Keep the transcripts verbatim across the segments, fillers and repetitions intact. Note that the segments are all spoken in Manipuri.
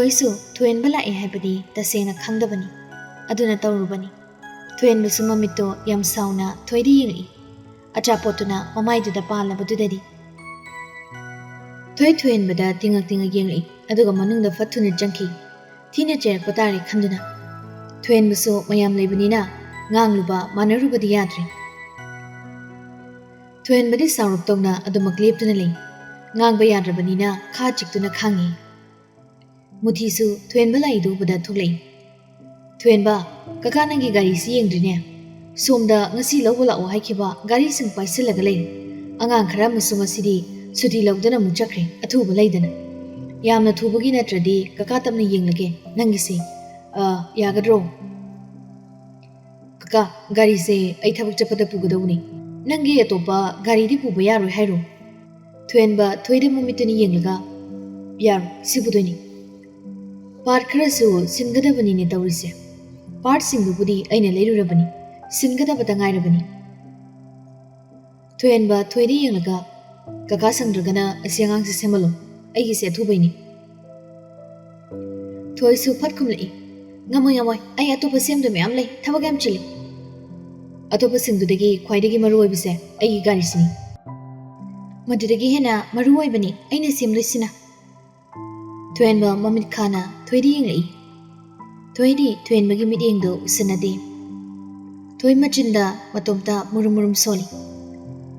ꯑꯩꯁꯨ ꯊꯣꯏꯍꯟꯕ ꯂꯥꯛꯑꯦ ꯍꯥꯏꯕꯗꯤ ꯇꯁꯦꯡꯅ ꯈꯪꯗꯕꯅꯤ꯫ ꯑꯗꯨꯅ ꯇꯧꯔꯨꯕꯅꯤ꯫ ꯊꯣꯏꯍꯟꯕꯁꯨ ꯃꯃꯤꯠꯇꯣ ꯌꯥꯝ ꯁꯥꯎꯅ ꯊꯣꯏꯗ ꯌꯦꯡꯂꯛꯏ꯫ ꯑꯆꯥꯄꯣꯠꯇꯨꯅ ꯃꯃꯥꯏꯗꯨꯗ ꯄꯥꯜꯂꯕꯗꯨꯗꯗꯤ꯫ ꯊꯣꯏ ꯊꯣꯏꯍꯟꯕꯗ ꯇꯤꯡꯉꯛ ꯇꯤꯡꯉꯛ ꯌꯦꯡꯂꯛꯏ, ꯑꯗꯨꯒ ꯃꯅꯨꯡꯗ ꯐꯠ ꯊꯨꯅ ꯆꯪꯈꯤ꯫ ꯊꯤꯅ ꯆꯩꯔꯛꯄ ꯇꯥꯔꯦ ꯈꯟꯗꯨꯅ꯫ ꯊꯣꯏꯍꯟꯕꯁꯨ ꯃꯌꯥꯝ ꯂꯩꯕꯅꯤꯅ ꯉꯥꯡꯂꯨꯕ ꯃꯥꯟꯅꯔꯨꯕꯗꯤ ꯌꯥꯗ꯭ꯔꯦ꯫ ꯊꯣꯏꯍꯟꯕꯗꯤ ꯁꯥꯎꯔꯞ ꯇꯧꯅ ꯑꯗꯨꯃꯛ ꯂꯦꯞꯇꯨꯅ ꯂꯩ꯫ ꯉꯥꯡꯕ ꯌꯥꯗ꯭ꯔꯕꯅꯤꯅ ꯈꯥ ꯆꯤꯛꯇꯨꯅ ꯈꯥꯡꯉꯤ꯫ ꯃꯨꯊꯤꯁꯨ ꯊꯣꯏꯍꯟꯕ ꯂꯥꯛꯏꯗꯨ ꯎꯕꯗ ꯊꯣꯛꯂꯛꯏ꯫ "ꯊꯣꯏꯍꯟꯕ, ꯀꯀꯥ ꯅꯪꯒꯤ ꯒꯥꯔꯤꯁꯤ ꯌꯦꯡꯗ꯭ꯔꯤꯅꯦ꯫ ꯁꯣꯝꯗ ꯉꯁꯤ ꯂꯧꯕ ꯂꯥꯛꯑꯣ ꯍꯥꯏꯈꯤꯕ ꯒꯥꯔꯤꯁꯤꯡ ꯄꯥꯏꯁꯤꯜꯂꯒ ꯂꯩ꯫ ꯑꯉꯥꯡ ꯈꯔ ꯑꯃꯁꯨ ꯉꯁꯤꯗꯤ ꯁꯨꯇꯤ ꯂꯧꯗꯅ ꯑꯃꯨꯛ ꯆꯠꯈ꯭ꯔꯦ, ꯑꯊꯨꯕ ꯂꯩꯗꯅ꯫ ꯌꯥꯝꯅ ꯊꯨꯕꯒꯤ ꯅꯠꯇ꯭ꯔꯗꯤ ꯀꯀꯥ ꯇꯞꯅ ꯌꯦꯡꯂꯒꯦ ꯅꯪꯒꯤꯁꯤ꯫ ꯑ, ꯌꯥꯒꯗ꯭ꯔꯣ?" "ꯀꯀꯥ, ꯒꯥꯔꯤꯁꯦ ꯑꯩ ꯊꯕꯛ ꯆꯠꯄꯗ ꯄꯨꯒꯗꯧꯕꯅꯤ꯫ ꯅꯪꯒꯤ ꯑꯇꯣꯞꯄ ꯒꯥꯔꯤꯗꯤ ꯄꯨꯕ ꯌꯥꯔꯣꯏ ꯍꯥꯏꯔꯣ?" ꯊꯣꯏꯍꯟꯕ ꯊꯣꯏꯗ ꯃꯃꯤꯠꯇꯨꯅ ꯌꯦꯡꯂꯒ, "ꯌꯥꯔꯣꯏ, ꯁꯤ ꯄꯨꯗꯣꯏꯅꯤ꯫ ꯄꯥꯔꯠ ꯈꯔꯁꯨ ꯁꯤꯟꯒꯗꯕꯅꯤꯅꯦ ꯇꯧꯔꯤꯁꯦ꯫ ꯄꯥꯔꯠꯁꯤꯡꯗꯨꯕꯨꯗꯤ ꯑꯩꯅ ꯂꯩꯔꯨꯔꯕꯅꯤ, ꯁꯤꯟꯒꯗꯕꯇ ꯉꯥꯏꯔꯕꯅꯤ꯫" ꯊꯣꯏꯍꯟꯕ ꯊꯣꯏꯗ ꯌꯦꯡꯂꯒ, "ꯀꯀꯥ ꯁꯪꯗ꯭ꯔꯒꯅ ꯑꯁꯤ ꯑꯉꯥꯡꯁꯦ ꯁꯦꯝꯍꯜꯂꯣ, ꯑꯩꯒꯤꯁꯦ ꯑꯊꯨꯕꯩꯅꯤ꯫" ꯊꯣꯏꯁꯨ ꯐꯠ ꯈꯨꯝꯂꯛꯏ, "ꯉꯝꯃꯣꯏ, ꯉꯝꯃꯣꯏ, ꯑꯩ ꯑꯇꯣꯞꯄ ꯁꯦꯝꯗꯣꯏ ꯃꯌꯥꯝ ꯂꯩ, ꯊꯕꯛ ꯌꯥꯝ ꯆꯤꯜꯂꯤ꯫ ꯑꯇꯣꯞꯄꯁꯤꯡꯗꯨꯗꯒꯤ ꯈ꯭ꯋꯥꯏꯗꯒꯤ ꯃꯔꯨ ꯑꯣꯏꯕꯁꯦ ꯑꯩꯒꯤ ꯒꯥꯔꯤꯁꯤꯅꯤ꯫ ꯃꯗꯨꯗꯒꯤ ꯍꯦꯟꯅ ꯃꯔꯨ ꯑꯣꯏꯕꯅꯤ ꯑꯩꯅ ꯁꯦꯝꯗꯣꯏꯁꯤꯅ꯫" ꯊꯣꯏꯍꯟꯕ ꯃꯃꯤꯠ ꯈꯥꯅ ꯊꯣꯏꯗ ꯌꯦꯡꯂꯛꯏ꯫ ꯊꯣꯏꯗꯤ ꯊꯣꯏꯍꯟꯕꯒꯤ ꯃꯤꯠꯌꯦꯡꯗꯨ ꯎꯁꯤꯟꯅꯗꯦ꯫ ꯊꯣꯏ ꯃꯆꯤꯟꯗ ꯃꯇꯣꯝꯇ ꯃꯨꯔꯨꯝ ꯃꯨꯔꯨꯝ ꯁꯣꯜꯂꯤ꯫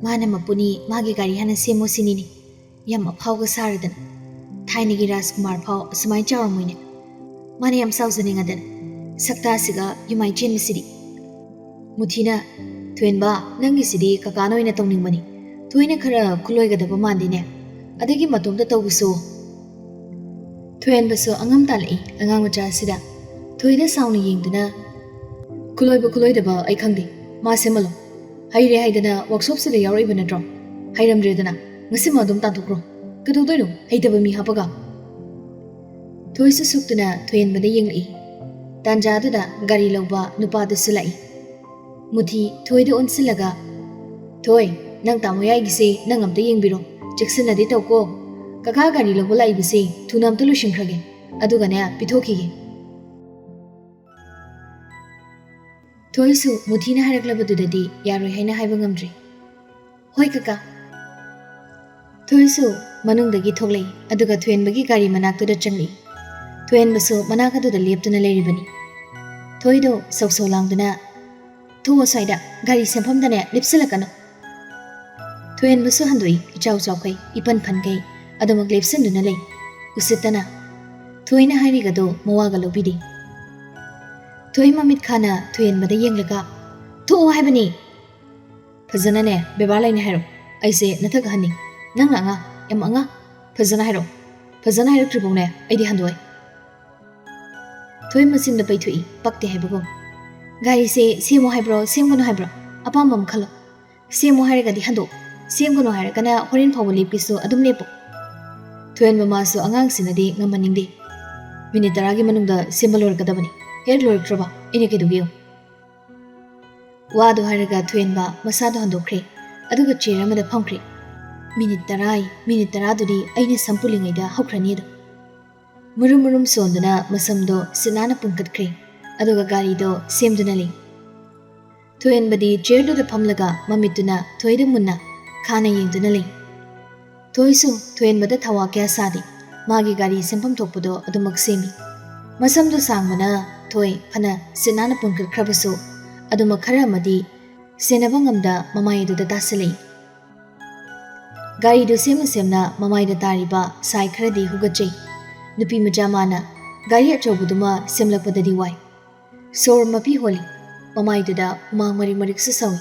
ꯃꯥꯅ ꯃꯄꯨꯅꯤ ꯃꯥꯒꯤ ꯒꯥꯔꯤ ꯍꯥꯟꯅ ꯁꯦꯝꯃꯣ ꯁꯤꯅꯤꯅꯦ꯫ ꯌꯥꯝ ꯑꯐꯥꯎꯕ ꯁꯥꯔꯗꯅ꯫ ꯊꯥꯏꯅꯒꯤ ꯔꯥꯖꯀꯨꯃꯥꯔ ꯐꯥꯎ ꯑꯁꯨꯃꯥꯏꯅ ꯆꯥꯎꯔꯝꯃꯣꯏꯅꯦ꯫ ꯃꯥꯅ ꯌꯥꯝ ꯁꯥꯎꯖꯅꯤꯡꯉꯗꯅ꯫ ꯁꯛꯇꯥꯁꯤꯒ ꯌꯨꯃꯥꯏ ꯆꯦꯟꯕꯁꯤꯗꯤ꯫ ꯃꯨꯊꯤꯅ, "ꯊꯣꯏꯍꯟꯕ, ꯅꯪꯒꯤꯁꯤꯗꯤ ꯀꯀꯥꯅ ꯑꯣꯏꯅ ꯇꯧꯅꯤꯡꯕꯅꯤ꯫ ꯊꯣꯏꯅ ꯈꯔ ꯈꯨꯂꯣꯏꯒꯗꯕ ꯃꯥꯟꯗꯦꯅꯦ꯫ ꯑꯗꯒꯤ ꯃꯇꯣꯝꯇ ꯇꯧꯕꯁꯨ꯫" ꯊꯣꯏꯍꯟꯕꯁꯨ ꯑꯉꯝ ꯇꯥꯜꯂꯛꯏ ꯑꯉꯥꯡ ꯃꯆꯥ ꯑꯁꯤꯗ꯫ ꯊꯣꯏꯗ ꯁꯥꯎꯅ ꯌꯦꯡꯗꯨꯅ, "ꯈꯨꯂꯣꯏꯕ ꯈꯨꯂꯣꯏꯗꯕ ꯑꯩ ꯈꯪꯗꯦ꯫ ꯃꯥ ꯁꯦꯝꯍꯜꯂꯣ꯫ ꯍꯩꯔꯦ ꯍꯥꯏꯗꯅ ꯋꯥꯛꯁꯣꯞꯁꯤꯗ ꯌꯥꯎꯔꯛꯏꯕ ꯅꯠꯇ꯭ꯔꯣ? ꯍꯩꯔꯝꯗ꯭ꯔꯦꯗꯅ ꯉꯁꯤꯃꯛ ꯑꯗꯨꯝ ꯇꯥꯟꯊꯣꯛꯈ꯭ꯔꯣ꯫ ꯀꯩꯗꯧꯗꯣꯏꯅꯣ ꯍꯩꯇꯕ ꯃꯤ ꯍꯥꯞꯄꯒ?" ꯊꯣꯏꯁꯨ ꯁꯨꯛꯇꯨꯅ ꯊꯣꯏꯍꯟꯕꯗ ꯌꯦꯡꯂꯛꯏ꯫ ꯇꯥꯟꯖꯥꯗꯨꯗ ꯒꯥꯔꯤ ꯂꯧꯕ ꯅꯨꯄꯥꯗꯨꯁꯨ ꯂꯥꯛꯏ꯫ ꯃꯨꯊꯤ ꯊꯣꯏꯗ ꯑꯣꯟꯁꯤꯜꯂꯒ, "ꯊꯣꯏ, ꯅꯪ ꯇꯥꯃꯣ ꯌꯥꯏꯒꯤꯁꯦ ꯅꯪ ꯑꯝꯇ ꯌꯦꯡꯕꯤꯔꯣ꯫ ꯆꯦꯛꯁꯤꯟꯅꯗꯤ ꯇꯧꯀꯣ꯫ ꯀꯀꯥ ꯒꯥꯔꯤ ꯂꯧꯕ ꯂꯥꯛꯏꯕꯁꯦ ꯊꯨꯅ ꯑꯝꯇ ꯂꯣꯏꯁꯤꯟꯈ꯭ꯔꯒꯦ꯫ ꯑꯗꯨꯒꯅꯦ, ꯄꯤꯊꯣꯛꯈꯤꯒꯦ꯫ ꯊꯣꯏꯁꯨ ꯃꯨꯊꯤꯅ ꯍꯥꯏꯔꯛꯂꯕꯗꯨꯗꯗꯤ ꯌꯥꯔꯣꯏ ꯍꯥꯏꯅ ꯍꯥꯏꯕ ꯉꯝꯗ꯭ꯔꯤ꯫ "ꯍꯣꯏ ꯀꯀꯥ꯫" ꯊꯣꯏꯁꯨ ꯃꯅꯨꯡꯗꯒꯤ ꯊꯣꯛꯂꯛꯏ, ꯑꯗꯨꯒ ꯊꯣꯏꯍꯟꯕꯒꯤ ꯒꯥꯔꯤ ꯃꯅꯥꯛꯇꯨꯗ ꯆꯪꯂꯛꯏ꯫ ꯊꯣꯏꯍꯟꯕꯁꯨ ꯃꯅꯥꯛ ꯑꯗꯨꯗ ꯂꯦꯞꯇꯨꯅ ꯂꯩꯔꯤꯕꯅꯤ꯫ ꯊꯣꯏꯗꯣ ꯁꯧ ꯁꯧ ꯂꯥꯡꯗꯨꯅ, "ꯊꯣꯛꯑꯣ ꯁ꯭ꯋꯥꯏꯗ, ꯒꯥꯔꯤ ꯁꯦꯝꯐꯝꯗꯅꯦ ꯂꯦꯞꯁꯤꯜꯂꯛꯀꯅꯨ꯫" ꯊꯣꯏꯍꯟꯕꯁꯨ ꯍꯟꯗꯣꯛꯏ, ꯏꯆꯥꯎ ꯆꯥꯎꯈꯩ, ꯏꯄꯟ ꯐꯟꯈꯩ, ꯑꯗꯨꯃꯛ ꯂꯦꯞꯁꯤꯟꯗꯨꯅ ꯂꯩ꯫ ꯎꯁꯤꯠꯇꯅ ꯊꯣꯏꯅ ꯍꯥꯏꯔꯤꯒꯗꯣ ꯃꯋꯥꯒ ꯂꯧꯕꯤꯗꯦ꯫ ꯊꯣꯏ ꯃꯃꯤꯠ ꯈꯥꯅ ꯊꯣꯏꯍꯟꯕꯗ ꯌꯦꯡꯂꯒ, "ꯊꯣꯛꯑꯣ ꯍꯥꯏꯕꯅꯤ!" "ꯐꯖꯅꯅꯦ, ꯕꯦꯕꯥꯔ ꯂꯩꯅ ꯍꯥꯏꯔꯣ꯫ ꯑꯩꯁꯦ ꯅꯊꯛ ꯑꯍꯟꯅꯤ꯫ ꯅꯪꯅ ꯑꯉꯥꯡ, ꯌꯥꯝ ꯑꯉꯥꯡ꯫ ꯐꯖꯅ ꯍꯥꯏꯔꯣ꯫ ꯐꯖꯅ ꯍꯥꯏꯔꯛꯇ꯭ꯔꯤꯐꯥꯎꯅꯦ, ꯑꯩꯗꯤ ꯍꯟꯗꯣꯛꯑꯣꯏ꯫" ꯊꯣꯏ ꯃꯆꯤꯟꯗ ꯄꯩꯊꯣꯛꯏ, ꯄꯛꯇꯦ ꯍꯥꯏꯕꯒꯨꯝ꯫ "ꯒꯥꯔꯤꯁꯦ ꯁꯦꯝꯃꯣ ꯍꯥꯏꯕ꯭ꯔꯣ, ꯁꯦꯝꯒꯅꯨ ꯍꯥꯏꯕ꯭ꯔꯣ? ꯑꯄꯥꯝꯕ ꯑꯃ ꯈꯜꯂꯣ꯫ ꯁꯦꯝꯃꯣ ꯍꯥꯏꯔꯒꯗꯤ ꯍꯟꯗꯣꯛ, ꯁꯦꯝꯒꯅꯨ ꯍꯥꯏꯔꯒꯅ ꯍꯣꯔꯦꯟ ꯐꯥꯎꯕ ꯂꯦꯞꯀꯦꯁꯨ ꯑꯗꯨꯝ ꯂꯦꯞꯄꯣ꯫" ꯊꯣꯏꯍꯟꯕ ꯃꯥꯁꯨ ꯑꯉꯥꯡꯁꯤꯅꯗꯤ ꯉꯝꯍꯟꯅꯤꯡꯗꯦ꯫ "ꯃꯤꯅꯤꯠ ꯇꯔꯥꯒꯤ ꯃꯅꯨꯡꯗ ꯁꯦꯝꯕ ꯂꯣꯏꯔꯛꯀꯗꯕꯅꯤ꯫ ꯍꯦꯛ ꯂꯣꯏꯔꯛꯇ꯭ꯔꯕ ꯑꯩꯅ ꯀꯩꯗꯧꯒꯦ ꯌꯦꯡꯉꯨ꯫" ꯋꯥꯗꯨ ꯍꯥꯏꯔꯒ ꯊꯣꯏꯍꯟꯕ ꯃꯁꯥꯗꯣ ꯍꯟꯗꯣꯛꯈ꯭ꯔꯦ, ꯑꯗꯨꯒ ꯆꯤꯌꯔ ꯑꯃꯗ ꯐꯝꯈ꯭ꯔꯦ꯫ "ꯃꯤꯅꯤꯠ ꯇꯔꯥ, ꯃꯤꯅꯤꯠ ꯇꯔꯥꯗꯨꯗꯤ ꯑꯩꯅ ꯁꯝ ꯄꯨꯜꯂꯤꯉꯩꯗ ꯍꯧꯈ꯭ꯔꯅꯤ ꯑꯗꯣ꯫" ꯃꯨꯔꯨꯝ ꯃꯨꯔꯨꯝ ꯁꯣꯟꯗꯨꯅ ꯃꯁꯝꯗꯣ ꯁꯤꯠ ꯅꯥꯟꯅ ꯄꯨꯟꯈꯠꯈ꯭ꯔꯦ, ꯑꯗꯨꯒ ꯒꯥꯔꯤꯗꯣ ꯁꯦꯝꯗꯨꯅ ꯂꯩ꯫ ꯊꯣꯏꯍꯟꯕꯗꯤ ꯆꯤꯌꯔꯗꯨꯗ ꯐꯝꯂꯒ ꯃꯃꯤꯠꯇꯨꯅ ꯊꯣꯏꯗ ꯃꯨꯟꯅ ꯈꯥꯅ ꯌꯦꯡꯗꯨꯅ ꯂꯩ꯫ ꯊꯣꯏꯁꯨ ꯊꯣꯏꯍꯟꯕꯗ ꯊꯋꯥ ꯀꯌꯥ ꯁꯥꯗꯦ, ꯃꯥꯒꯤ ꯒꯥꯔꯤ ꯁꯦꯝꯐꯝ ꯊꯣꯛꯄꯗꯣ ꯑꯗꯨꯃꯛ ꯁꯦꯝꯃꯤ꯫ ꯃꯁꯝꯗꯨ ꯁꯥꯡꯕꯅ ꯊꯣꯏ ꯐꯅ ꯁꯤꯠ ꯅꯥꯟꯅ ꯄꯨꯟꯈꯠꯈ꯭ꯔꯕꯁꯨ, ꯑꯗꯨꯃꯛ ꯈꯔ ꯑꯃꯗꯤ ꯁꯦꯟꯅꯕ ꯉꯝꯗ ꯃꯃꯥꯏ ꯑꯗꯨꯗ ꯇꯥꯁꯤꯜꯂꯛꯏ꯫ ꯒꯥꯔꯤꯗꯨ ꯁꯦꯝꯅ ꯁꯦꯝꯅ ꯃꯃꯥꯏꯗ ꯇꯥꯔꯤꯕ ꯁꯥꯏ ꯈꯔꯗꯤ ꯍꯨꯒꯠꯆꯩ꯫ ꯅꯨꯄꯤ ꯃꯆꯥ ꯃꯥꯅ ꯒꯥꯔꯤ ꯑꯆꯧꯕꯗꯨꯃ ꯁꯦꯝꯂꯛꯄꯗꯗꯤ ꯋꯥꯏ꯫ ꯁꯣꯔ ꯃꯄꯤ ꯍꯣꯜꯂꯤ꯫ ꯃꯃꯥꯏꯗꯨꯗ ꯍꯨꯃꯥꯡ ꯃꯔꯤꯛ ꯃꯔꯤꯛꯁꯨ ꯁꯧꯏ꯫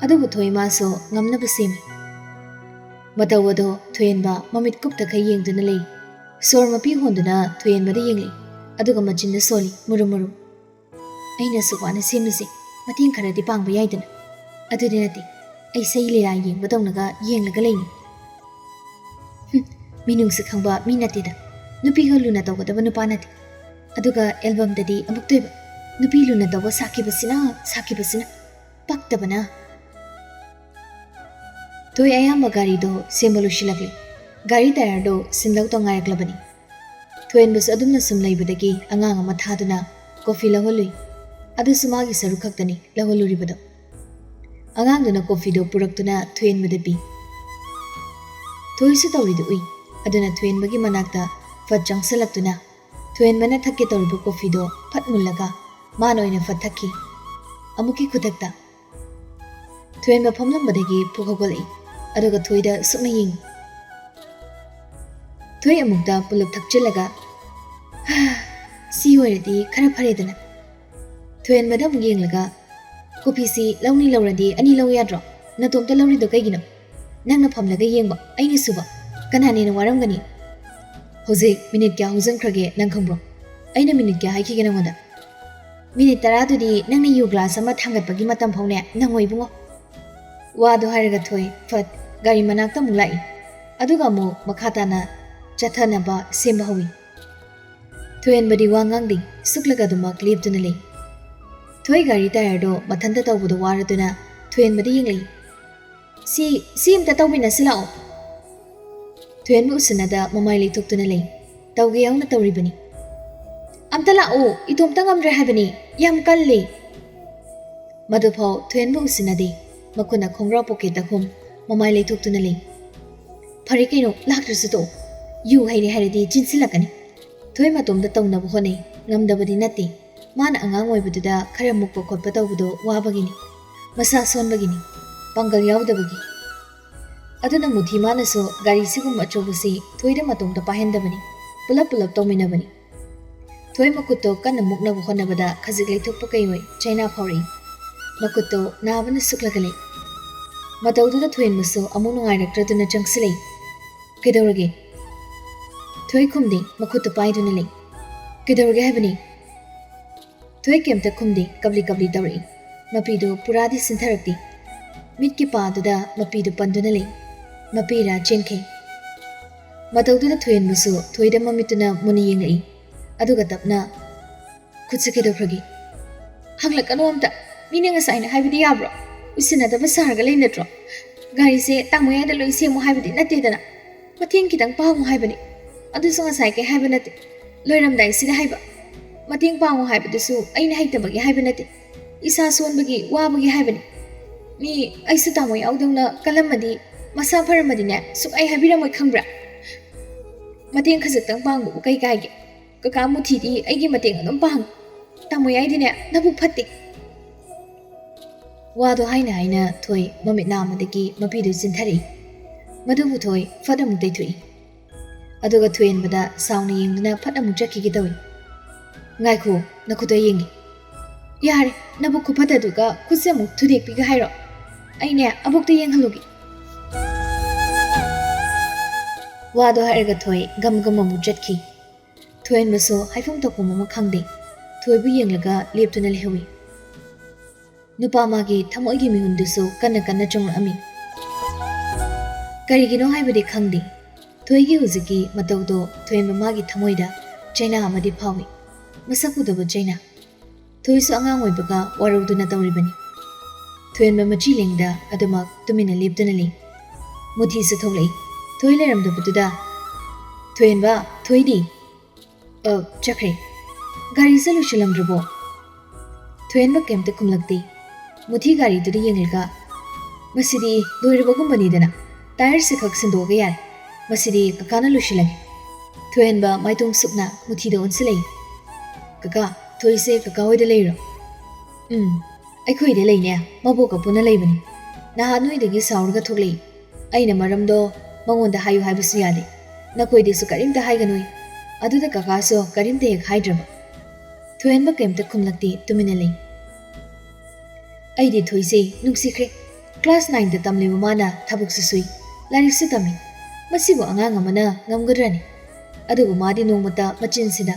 ꯑꯗꯨꯕꯨ ꯊꯣꯏ ꯃꯥꯁꯨ ꯉꯝꯅꯕ ꯁꯦꯝꯃꯤ꯫ ꯃꯇꯧ ꯑꯗꯣ ꯊꯣꯏꯍꯟꯕ ꯃꯃꯤꯠ ꯀꯨꯞꯇꯈꯩ ꯌꯦꯡꯗꯨꯅ ꯂꯩ꯫ ꯁꯣꯔ ꯃꯄꯤ ꯍꯣꯟꯗꯨꯅ ꯊꯣꯏꯍꯟꯕꯗ ꯌꯦꯡꯂꯛꯏ꯫ ꯑꯗꯨꯒ ꯃꯆꯤꯟꯗ ꯁꯣꯜꯂꯤ, ꯃꯨꯔꯨꯝ ꯃꯨꯔꯨꯝ꯫ "ꯑꯩꯅ ꯑꯁꯨꯛ ꯋꯥꯅ ꯁꯦꯝꯃꯤꯁꯦ ꯃꯇꯦꯡ ꯈꯔꯗꯤ ꯄꯥꯡꯕ ꯌꯥꯏꯗꯅ꯫ ꯑꯗꯨꯗꯤ ꯅꯠꯇꯦ, ꯑꯩ ꯁꯩ ꯂꯤꯂꯥ ꯌꯦꯡꯕꯗꯧꯅꯒ ꯌꯦꯡꯂꯒ ꯂꯩꯅꯤ꯫" "ꯍꯨꯝ, ꯃꯤꯅꯨꯡꯁꯤ ꯈꯪꯕ ꯃꯤ ꯅꯠꯇꯦꯗ꯫ ꯅꯨꯄꯤꯒ ꯂꯨꯅ ꯇꯧꯒꯗꯕ ꯅꯨꯄꯥ ꯅꯠꯇꯦ꯫ ꯑꯗꯨꯒ ꯑꯦꯜꯕꯝꯗꯗꯤ ꯑꯃꯨꯛꯇꯣꯏꯕ ꯅꯨꯄꯤ ꯂꯨꯅ ꯇꯧꯕ ꯁꯥꯈꯤꯕꯁꯤꯅ, ꯁꯥꯈꯤꯕꯁꯤꯅ꯫ ꯄꯛꯇꯕꯅ꯫" ꯊꯣꯏ ꯑꯌꯥꯝꯕ ꯒꯥꯔꯤꯗꯣ ꯁꯦꯝꯕ ꯂꯣꯏꯁꯤꯜꯂꯛꯂꯤ꯫ ꯒꯥꯔꯤ ꯇꯥꯌꯔꯗꯣ ꯁꯤꯟꯗꯧꯇ ꯉꯥꯏꯔꯛꯂꯕꯅꯤ꯫ ꯊꯣꯏꯍꯦꯟꯕꯁꯨ ꯑꯗꯨꯝꯅ ꯁꯨꯝ ꯂꯩꯕꯗꯒꯤ ꯑꯉꯥꯡ ꯑꯃ ꯊꯥꯗꯨꯅ ꯀꯣꯐꯤ ꯂꯧꯍꯜꯂꯨꯏ꯫ ꯑꯗꯨꯁꯨ ꯃꯥꯒꯤ ꯁꯔꯨꯛ ꯈꯛꯇꯅꯤ ꯂꯧꯍꯜꯂꯨꯔꯤꯕꯗꯣ꯫ ꯑꯉꯥꯡꯗꯨꯅ ꯀꯣꯐꯤꯗꯣ ꯄꯨꯔꯛꯇꯨꯅ ꯊꯣꯏꯍꯦꯟꯕꯗ ꯄꯤ꯫ ꯊꯣꯏꯁꯨ ꯇꯧꯔꯤꯗꯨ ꯎꯏ꯫ ꯑꯗꯨꯅ ꯊꯣꯏꯍꯦꯟꯕꯒꯤ ꯃꯅꯥꯛꯇ ꯐꯠ ꯆꯪꯁꯤꯜꯂꯛꯇꯨꯅ ꯊꯣꯏꯍꯦꯟꯕꯅ ꯊꯛꯀꯦ ꯇꯧꯔꯤꯕ ꯀꯣꯐꯤꯗꯣ ꯐꯠ ꯃꯨꯜꯂꯒ ꯃꯥꯅ ꯑꯣꯏꯅ ꯐꯠ ꯊꯛꯈꯤ꯫ ꯑꯃꯨꯛꯀꯤ ꯈꯨꯗꯛꯇ ꯊꯣꯏꯍꯦꯟꯕ ꯐꯝꯂꯝꯕꯗꯒꯤ ꯐꯨꯛ ꯍꯧꯒꯠꯂꯛꯏ꯫ ꯑꯗꯨꯒ ꯊꯣꯏꯗ ꯁꯨꯛꯅ ꯌꯦꯡꯏ꯫ ꯊꯣꯏ ꯑꯃꯨꯛꯇ ꯄꯨꯂꯞ ꯊꯛꯆꯤꯜꯂꯒ, "ꯁꯤ ꯑꯣꯏꯔꯗꯤ ꯈꯔ ꯐꯔꯦꯗꯅ?" ꯊꯣꯏꯍꯦꯟꯕꯗ ꯑꯃꯨꯛ ꯌꯦꯡꯂꯒ, "ꯀꯣꯐꯤꯁꯤ ꯂꯧꯅꯤ ꯂꯧꯔꯗꯤ ꯑꯅꯤ ꯂꯧ ꯌꯥꯗ꯭ꯔꯣ? ꯅꯇꯣꯝꯇ ꯂꯧꯔꯤꯗꯣ ꯀꯩꯒꯤꯅꯣ? ꯅꯪꯅ ꯐꯝꯂꯒ ꯌꯦꯡꯕ, ꯑꯩꯅ ꯁꯨꯕ, ꯀꯅꯥꯅ ꯍꯦꯟꯅ ꯋꯥꯔꯝꯒꯅꯤ?" "ꯍꯧꯖꯤꯛ ꯃꯤꯅꯤꯠ ꯀꯌꯥ ꯍꯧꯖꯤꯟꯈ꯭ꯔꯒꯦ ꯅꯪ ꯈꯪꯕ꯭ꯔꯣ? ꯑꯩꯅ ꯃꯤꯅꯤꯠ ꯀꯌꯥ ꯍꯥꯏꯈꯤꯒꯦ ꯅꯪꯉꯣꯟꯗ?" "ꯃꯤꯅꯤꯠ ꯇꯔꯥꯗꯨꯗꯤ ꯅꯪꯅ ꯌꯨ ꯒ꯭ꯂꯥꯁ ꯑꯃ ꯊꯥꯡꯒꯠꯄꯒꯤ ꯃꯇꯝ ꯐꯥꯎꯅꯦ ꯅꯪꯉꯣꯏ ꯏꯕꯨꯡꯉꯣ꯫" ꯋꯥꯗꯣ ꯍꯥꯏꯔꯒ ꯊꯣꯏ ꯐꯠ ꯒꯥꯔꯤ ꯃꯅꯥꯛꯇ ꯑꯃꯨꯛ ꯂꯥꯛꯏ꯫ ꯑꯗꯨꯒ ꯑꯃꯨꯛ ꯃꯈꯥ ꯇꯥꯅ ꯆꯠꯊꯅꯕ ꯁꯦꯝꯕ ꯍꯧꯏ꯫ ꯊꯣꯏꯍꯦꯟꯕꯗꯤ ꯋꯥ ꯉꯥꯡꯗꯦ, ꯁꯨꯛꯂꯒ ꯑꯗꯨꯃꯛ ꯂꯦꯞꯇꯨꯅ ꯂꯩ꯫ ꯊꯣꯏ ꯒꯥꯔꯤ ꯇꯥꯌꯔꯗꯣ ꯃꯊꯟꯇ ꯇꯧꯕꯗꯣ ꯋꯥꯔꯗꯨꯅ ꯊꯣꯏꯍꯦꯟꯕꯗ ꯌꯦꯡꯂꯛꯏ꯫ "ꯁꯤ, ꯁꯤ ꯑꯝꯇ ꯇꯧꯃꯤꯟꯅꯁꯤ ꯂꯥꯛꯑꯣ꯫" ꯊꯣꯏꯍꯦꯟꯕ ꯎꯁꯤꯟꯅꯗ ꯃꯃꯥꯏ ꯂꯩꯊꯣꯛꯇꯨꯅ ꯂꯩ꯫ "ꯇꯧꯒꯦ ꯌꯥꯎꯅ ꯇꯧꯔꯤꯕꯅꯤ꯫" "ꯑꯝꯇ ꯂꯥꯛꯑꯣ, ꯏꯇꯣꯝꯇ ꯉꯝꯗ꯭ꯔꯦ ꯍꯥꯏꯕꯅꯤ, ꯌꯥꯝ ꯀꯜꯂꯤ꯫" ꯃꯗꯨꯐꯥꯎ ꯊꯣꯏꯍꯦꯟꯕ ꯎꯁꯤꯟꯅꯗꯦ꯫ ꯃꯈꯨꯠꯅ ꯈꯣꯡꯒ꯭ꯔꯥꯎ ꯄꯣꯀꯦꯠꯇ ꯈꯨꯝ, ꯃꯃꯥꯏ ꯂꯩꯊꯣꯛꯇꯨꯅ ꯂꯩ꯫ "ꯐꯔꯦ ꯀꯩꯅꯣ, ꯂꯥꯛꯇ꯭ꯔꯁꯨ ꯇꯣꯛꯑꯣ꯫ ꯌꯨ ꯍꯩꯔꯦ ꯍꯥꯏꯔꯗꯤ ꯆꯤꯟꯁꯤꯜꯂꯛꯀꯅꯤ꯫" ꯊꯣꯏ ꯃꯇꯣꯝꯇ ꯇꯧꯅꯕ ꯍꯣꯠꯅꯩ, ꯉꯝꯗꯕꯗꯤ ꯅꯠꯇꯦ꯫ ꯃꯥꯅ ꯑꯉꯥꯡ ꯑꯣꯏꯕꯗꯨꯗ ꯈꯔ ꯃꯨꯛꯄ ꯈꯣꯠꯄ ꯇꯧꯕꯗꯣ ꯋꯥꯕꯒꯤꯅꯤ, ꯃꯁꯥ ꯁꯣꯟꯕꯒꯤꯅꯤ, ꯄꯥꯡꯒꯜ ꯌꯥꯎꯗꯕꯒꯤ꯫ ꯑꯗꯨꯅ ꯃꯨꯊꯤ ꯃꯥꯅꯁꯨ ꯒꯥꯔꯤꯁꯤꯒꯨꯝꯕ ꯑꯆꯧꯕꯁꯤ ꯊꯣꯏꯗ ꯃꯇꯣꯝꯇ ꯄꯥꯏꯍꯟꯗꯕꯅꯤ, ꯄꯨꯂꯞ ꯄꯨꯂꯞ ꯇꯧꯃꯤꯟꯅꯕꯅꯤ꯫ ꯊꯣꯏ ꯃꯈꯨꯠꯇꯣ ꯀꯟꯅ ꯃꯨꯛꯅꯕ ꯍꯣꯠꯅꯕꯗ ꯈꯖꯤꯛ ꯂꯩꯊꯣꯛꯄ ꯀꯩꯑꯣꯏ ꯆꯩꯅꯥ ꯐꯥꯎꯔꯛꯏ꯫ ꯃꯈꯨꯠꯇꯣ ꯅꯥꯕꯅ ꯁꯨꯛꯂꯒ ꯂꯩ꯫ ꯃꯇꯧꯗꯨꯗ ꯊꯣꯏꯍꯦꯟꯕꯁꯨ ꯑꯃꯨꯛ ꯅꯨꯡꯉꯥꯏꯔꯛꯇ꯭ꯔꯗꯨꯅ ꯆꯪꯁꯤꯜꯂꯛꯏ꯫ "ꯀꯩꯗꯧꯔꯒꯦ?" ꯊꯣꯏ ꯈꯨꯝꯗꯦ, ꯃꯈꯨꯠꯇ ꯄꯥꯏꯗꯨꯅ ꯂꯩ꯫ "ꯀꯩꯗꯧꯔꯒꯦ ꯍꯥꯏꯕꯅꯤ?" ꯊꯣꯏ ꯀꯩꯝꯇ ꯈꯨꯝꯗꯦ, ꯀꯞꯂꯤ ꯀꯞꯂꯤ ꯇꯧꯔꯛꯏ꯫ ꯃꯄꯤꯗꯨ ꯄꯨꯔꯥꯗꯤ ꯁꯤꯟꯊꯔꯛꯇꯦ꯫ ꯃꯤꯠꯀꯤ ꯄꯥꯗꯨꯗ ꯃꯄꯤꯗꯨ ꯄꯟꯗꯨꯅ ꯂꯩ꯫ ꯃꯄꯤꯔꯥ ꯆꯦꯟꯈꯩ꯫ ꯃꯇꯧꯗꯨꯗ ꯊꯣꯏꯍꯦꯟꯕꯁꯨ ꯊꯣꯏꯗ ꯃꯃꯤꯠꯇꯨꯅ ꯃꯨꯟꯅ ꯌꯦꯡꯂꯛꯏ꯫ ꯑꯗꯨꯒ ꯇꯞꯅ, "ꯈꯨꯠꯁꯦ ꯀꯩꯗꯧꯈ꯭ꯔꯒꯦ?" "ꯍꯪꯂꯛꯀꯅꯨ ꯑꯝꯇ꯫ ꯃꯤꯅ ꯉꯁꯥꯏꯅ ꯍꯥꯏꯕꯗꯤ ꯌꯥꯕ꯭ꯔꯣ? ꯎꯁꯤꯟꯅꯗꯕ ꯁꯥꯔꯒ ꯂꯩ ꯅꯠꯇ꯭ꯔꯣ? ꯒꯥꯔꯤꯁꯦ ꯇꯥꯡ ꯃꯌꯥꯏꯗ ꯂꯣꯏ ꯁꯦꯝꯃꯨ ꯍꯥꯏꯕꯗꯤ ꯅꯠꯇꯦꯗꯅ꯫ ꯃꯇꯦꯡ ꯈꯤꯇꯪ ꯄꯥꯡꯉꯨ ꯍꯥꯏꯕꯅꯤ꯫" ꯑꯗꯨꯁꯨ ꯉꯁꯥꯏ ꯀꯩ ꯍꯥꯏꯕ ꯅꯠꯇꯦ, ꯂꯣꯏꯔꯝꯗꯥꯏꯁꯤꯗ ꯍꯥꯏꯕ꯫ ꯃꯇꯦꯡ ꯄꯥꯡꯉꯨ ꯍꯥꯏꯕꯗꯨꯁꯨ ꯑꯩꯅ ꯍꯩꯇꯕꯒꯤ ꯍꯥꯏꯕ ꯅꯠꯇꯦ, ꯏꯁꯥ ꯁꯣꯟꯕꯒꯤ, ꯋꯥꯕꯒꯤ ꯍꯥꯏꯕꯅꯤ꯫ ꯃꯤ ꯑꯩꯁꯨ ꯇꯥꯃꯣ ꯌꯥꯎꯗꯧꯅ ꯀꯜꯂꯝꯃꯗꯤ, ꯃꯁꯥ ꯐꯔꯝꯃꯗꯤꯅꯦ, ꯁꯨꯛꯍꯥꯏ ꯍꯥꯏꯕꯤꯔꯝꯃꯣꯏ, ꯈꯪꯕ꯭ꯔꯥ? ꯃꯇꯦꯡ ꯈꯖꯤꯛꯇꯪ ꯄꯥꯡꯕꯕꯨ ꯀꯩ ꯀꯥꯏꯒꯦ? ꯀꯀꯥ ꯃꯨꯊꯤꯗꯤ ꯑꯩꯒꯤ ꯃꯇꯦꯡ ꯑꯗꯨꯝ ꯄꯥꯡꯉꯤ꯫ ꯇꯥꯃꯣ ꯌꯥꯏꯗꯤꯅꯦ, ꯅꯕꯨꯛ ꯐꯠꯇꯦ꯫ ꯋꯥꯗꯣ ꯍꯥꯏꯅ ꯍꯥꯏꯅ ꯊꯣꯏ ꯃꯃꯤꯠ ꯅꯥꯝꯃꯗꯒꯤ ꯃꯄꯤꯗꯨ ꯆꯤꯟꯊꯔꯛꯏ꯫ ꯃꯗꯨꯕꯨ ꯊꯣꯏ ꯐꯠ ꯑꯃꯨꯛ ꯇꯩꯊꯣꯛꯏ꯫ ꯑꯗꯨꯒ ꯊꯣꯏꯍꯦꯟꯕꯗ ꯁꯥꯎꯅ ꯌꯦꯡꯗꯨꯅ ꯐꯠ ꯑꯃꯨꯛ ꯆꯠꯈꯤꯒꯦ ꯇꯧꯏ꯫ "ꯉꯥꯏꯈꯣ, ꯅꯈꯨꯠꯇꯣ ꯌꯦꯡꯒꯦ꯫" "ꯌꯥꯔꯦ, ꯅꯕꯨꯛ ꯈꯨꯐꯠꯇꯗꯨꯒ ꯈꯨꯠꯁꯦ ꯑꯃꯨꯛ ꯊꯨꯗꯦꯛꯄꯤꯒꯦ ꯍꯥꯏꯔꯣ? ꯑꯩꯅꯦ, ꯑꯕꯣꯛꯇ ꯌꯦꯡꯍꯜꯂꯨꯒꯦ꯫" ꯋꯥꯗꯣ ꯍꯥꯏꯔꯒ ꯊꯣꯏ ꯒꯝ ꯒꯝ ꯑꯃꯨꯛ ꯆꯠꯈꯤ꯫ ꯊꯣꯏꯍꯦꯟꯕꯁꯨ ꯍꯥꯏꯐꯝ ꯇꯧꯐꯝ ꯑꯃ ꯈꯪꯗꯦ꯫ ꯊꯣꯏꯕꯨ ꯌꯦꯡꯂꯒ ꯂꯦꯞꯇꯨꯅ ꯂꯩꯍꯧꯏ꯫ ꯅꯨꯄꯥ ꯃꯥꯒꯤ ꯊꯃꯣꯏꯒꯤ ꯃꯤꯍꯨꯟꯗꯨꯁꯨ ꯀꯟꯅ ꯀꯟꯅ ꯆꯣꯡꯂꯛꯑꯝꯃꯤ꯫ ꯀꯔꯤꯒꯤꯅꯣ ꯍꯥꯏꯕꯗꯤ ꯈꯪꯗꯦ, ꯊꯣꯏꯒꯤ ꯍꯧꯖꯤꯛꯀꯤ ꯃꯇꯧꯗꯣ ꯊꯣꯏꯍꯦꯟꯕ ꯃꯥꯒꯤ ꯊꯃꯣꯏꯗ ꯆꯩꯅꯥ ꯑꯃꯗꯤ ꯐꯥꯎꯏ꯫ ꯃꯁꯛ ꯎꯗꯕ ꯆꯩꯅꯥ꯫ ꯊꯣꯏꯁꯨ ꯑꯉꯥꯡ ꯑꯣꯏꯕꯒ ꯋꯥꯔꯧꯗꯨꯅ ꯇꯧꯔꯤꯕꯅꯤ꯫ ꯊꯣꯏꯍꯦꯟꯕ ꯃꯆꯤ ꯂꯦꯡꯗ ꯑꯗꯨꯃꯛ ꯇꯨꯃꯤꯟꯅ ꯂꯦꯞꯇꯨꯅ ꯂꯩ꯫ ꯃꯨꯊꯤꯁꯨ ꯊꯣꯛꯂꯛꯏ꯫ ꯊꯣꯏ ꯂꯩꯔꯝꯗꯕꯗꯨꯗ, "ꯊꯣꯏꯍꯦꯟꯕ, ꯊꯣꯏꯗꯤ?" "ꯑ, ꯆꯠꯈ꯭ꯔꯦ꯫" "ꯒꯥꯔꯤꯁꯦ ꯂꯣꯏꯁꯤꯜꯂꯝꯗ꯭ꯔꯕꯣ?" ꯊꯣꯏꯍꯦꯟꯕ ꯀꯩꯝꯇ ꯈꯨꯝꯂꯛꯇꯦ꯫ ꯃꯨꯊꯤ ꯒꯥꯔꯤꯗꯨꯗ ꯌꯦꯡꯂꯒ, "ꯃꯁꯤꯗꯤ ꯂꯣꯏꯔꯕꯒꯨꯝꯕꯅꯤꯗꯅ, ꯇꯥꯌꯔꯁꯦ ꯈꯛ ꯁꯤꯟꯗꯣꯛꯑꯒ ꯌꯥꯔꯦ꯫ ꯃꯁꯤꯗꯤ ꯀꯀꯥꯅ ꯂꯣꯏꯁꯤꯜꯂꯒꯦ꯫" ꯊꯣꯏꯍꯦꯟꯕ ꯃꯥꯏꯇꯣꯡ ꯁꯨꯞꯅ ꯃꯨꯊꯤꯗ ꯑꯣꯟꯁꯤꯜꯂꯛꯏ꯫ "ꯀꯀꯥ, ꯊꯣꯏꯁꯦ ꯀꯀꯥ ꯍꯣꯏꯗ ꯂꯩꯔꯣ?" "ꯎꯝ, ꯑꯩꯈꯣꯏꯗ ꯂꯩꯅꯦ, ꯃꯕꯣꯛꯀ ꯄꯨꯟꯅ ꯂꯩꯕꯅꯤ꯫ ꯅꯍꯥꯟ ꯅꯣꯏꯗꯒꯤ ꯁꯥꯎꯔꯒ ꯊꯣꯛꯂꯛꯏ꯫ ꯑꯩꯅ ꯃꯔꯝꯗꯣ ꯃꯉꯣꯟꯗ ꯍꯥꯏꯌꯨ ꯍꯥꯏꯕꯁꯨ ꯌꯥꯗꯦ꯫ ꯅꯈꯣꯏꯗꯁꯨ ꯀꯔꯤꯝꯇ ꯍꯥꯏꯒꯅꯨꯏ꯫" ꯑꯗꯨꯗ ꯀꯀꯥꯁꯨ ꯀꯔꯤꯝꯇ ꯍꯦꯛ ꯍꯥꯏꯗ꯭ꯔꯕ꯫ ꯊꯣꯏꯍꯦꯟꯕ ꯀꯩꯝꯇ ꯈꯨꯝꯂꯛꯇꯦ, ꯇꯨꯃꯤꯟꯅ ꯂꯩ꯫ "ꯑꯩꯗꯤ ꯊꯣꯏꯁꯦ ꯅꯨꯡꯁꯤꯈ꯭ꯔꯦ꯫ ꯀ꯭ꯂꯥꯁ ꯅꯥꯏꯟꯗ ꯇꯝꯂꯤꯕ ꯃꯥꯅ ꯊꯕꯛꯁꯨ ꯁꯨꯏ, ꯂꯥꯏꯔꯤꯛꯁꯨ ꯇꯝꯃꯤ꯫ ꯃꯁꯤꯕꯨ ꯑꯉꯥꯡ ꯑꯃꯅ ꯉꯝꯒꯗ꯭ꯔꯅꯤ? ꯑꯗꯨꯕꯨ ꯃꯥꯗꯤ ꯅꯣꯡꯃꯇ ꯃꯆꯤꯟꯁꯤꯗ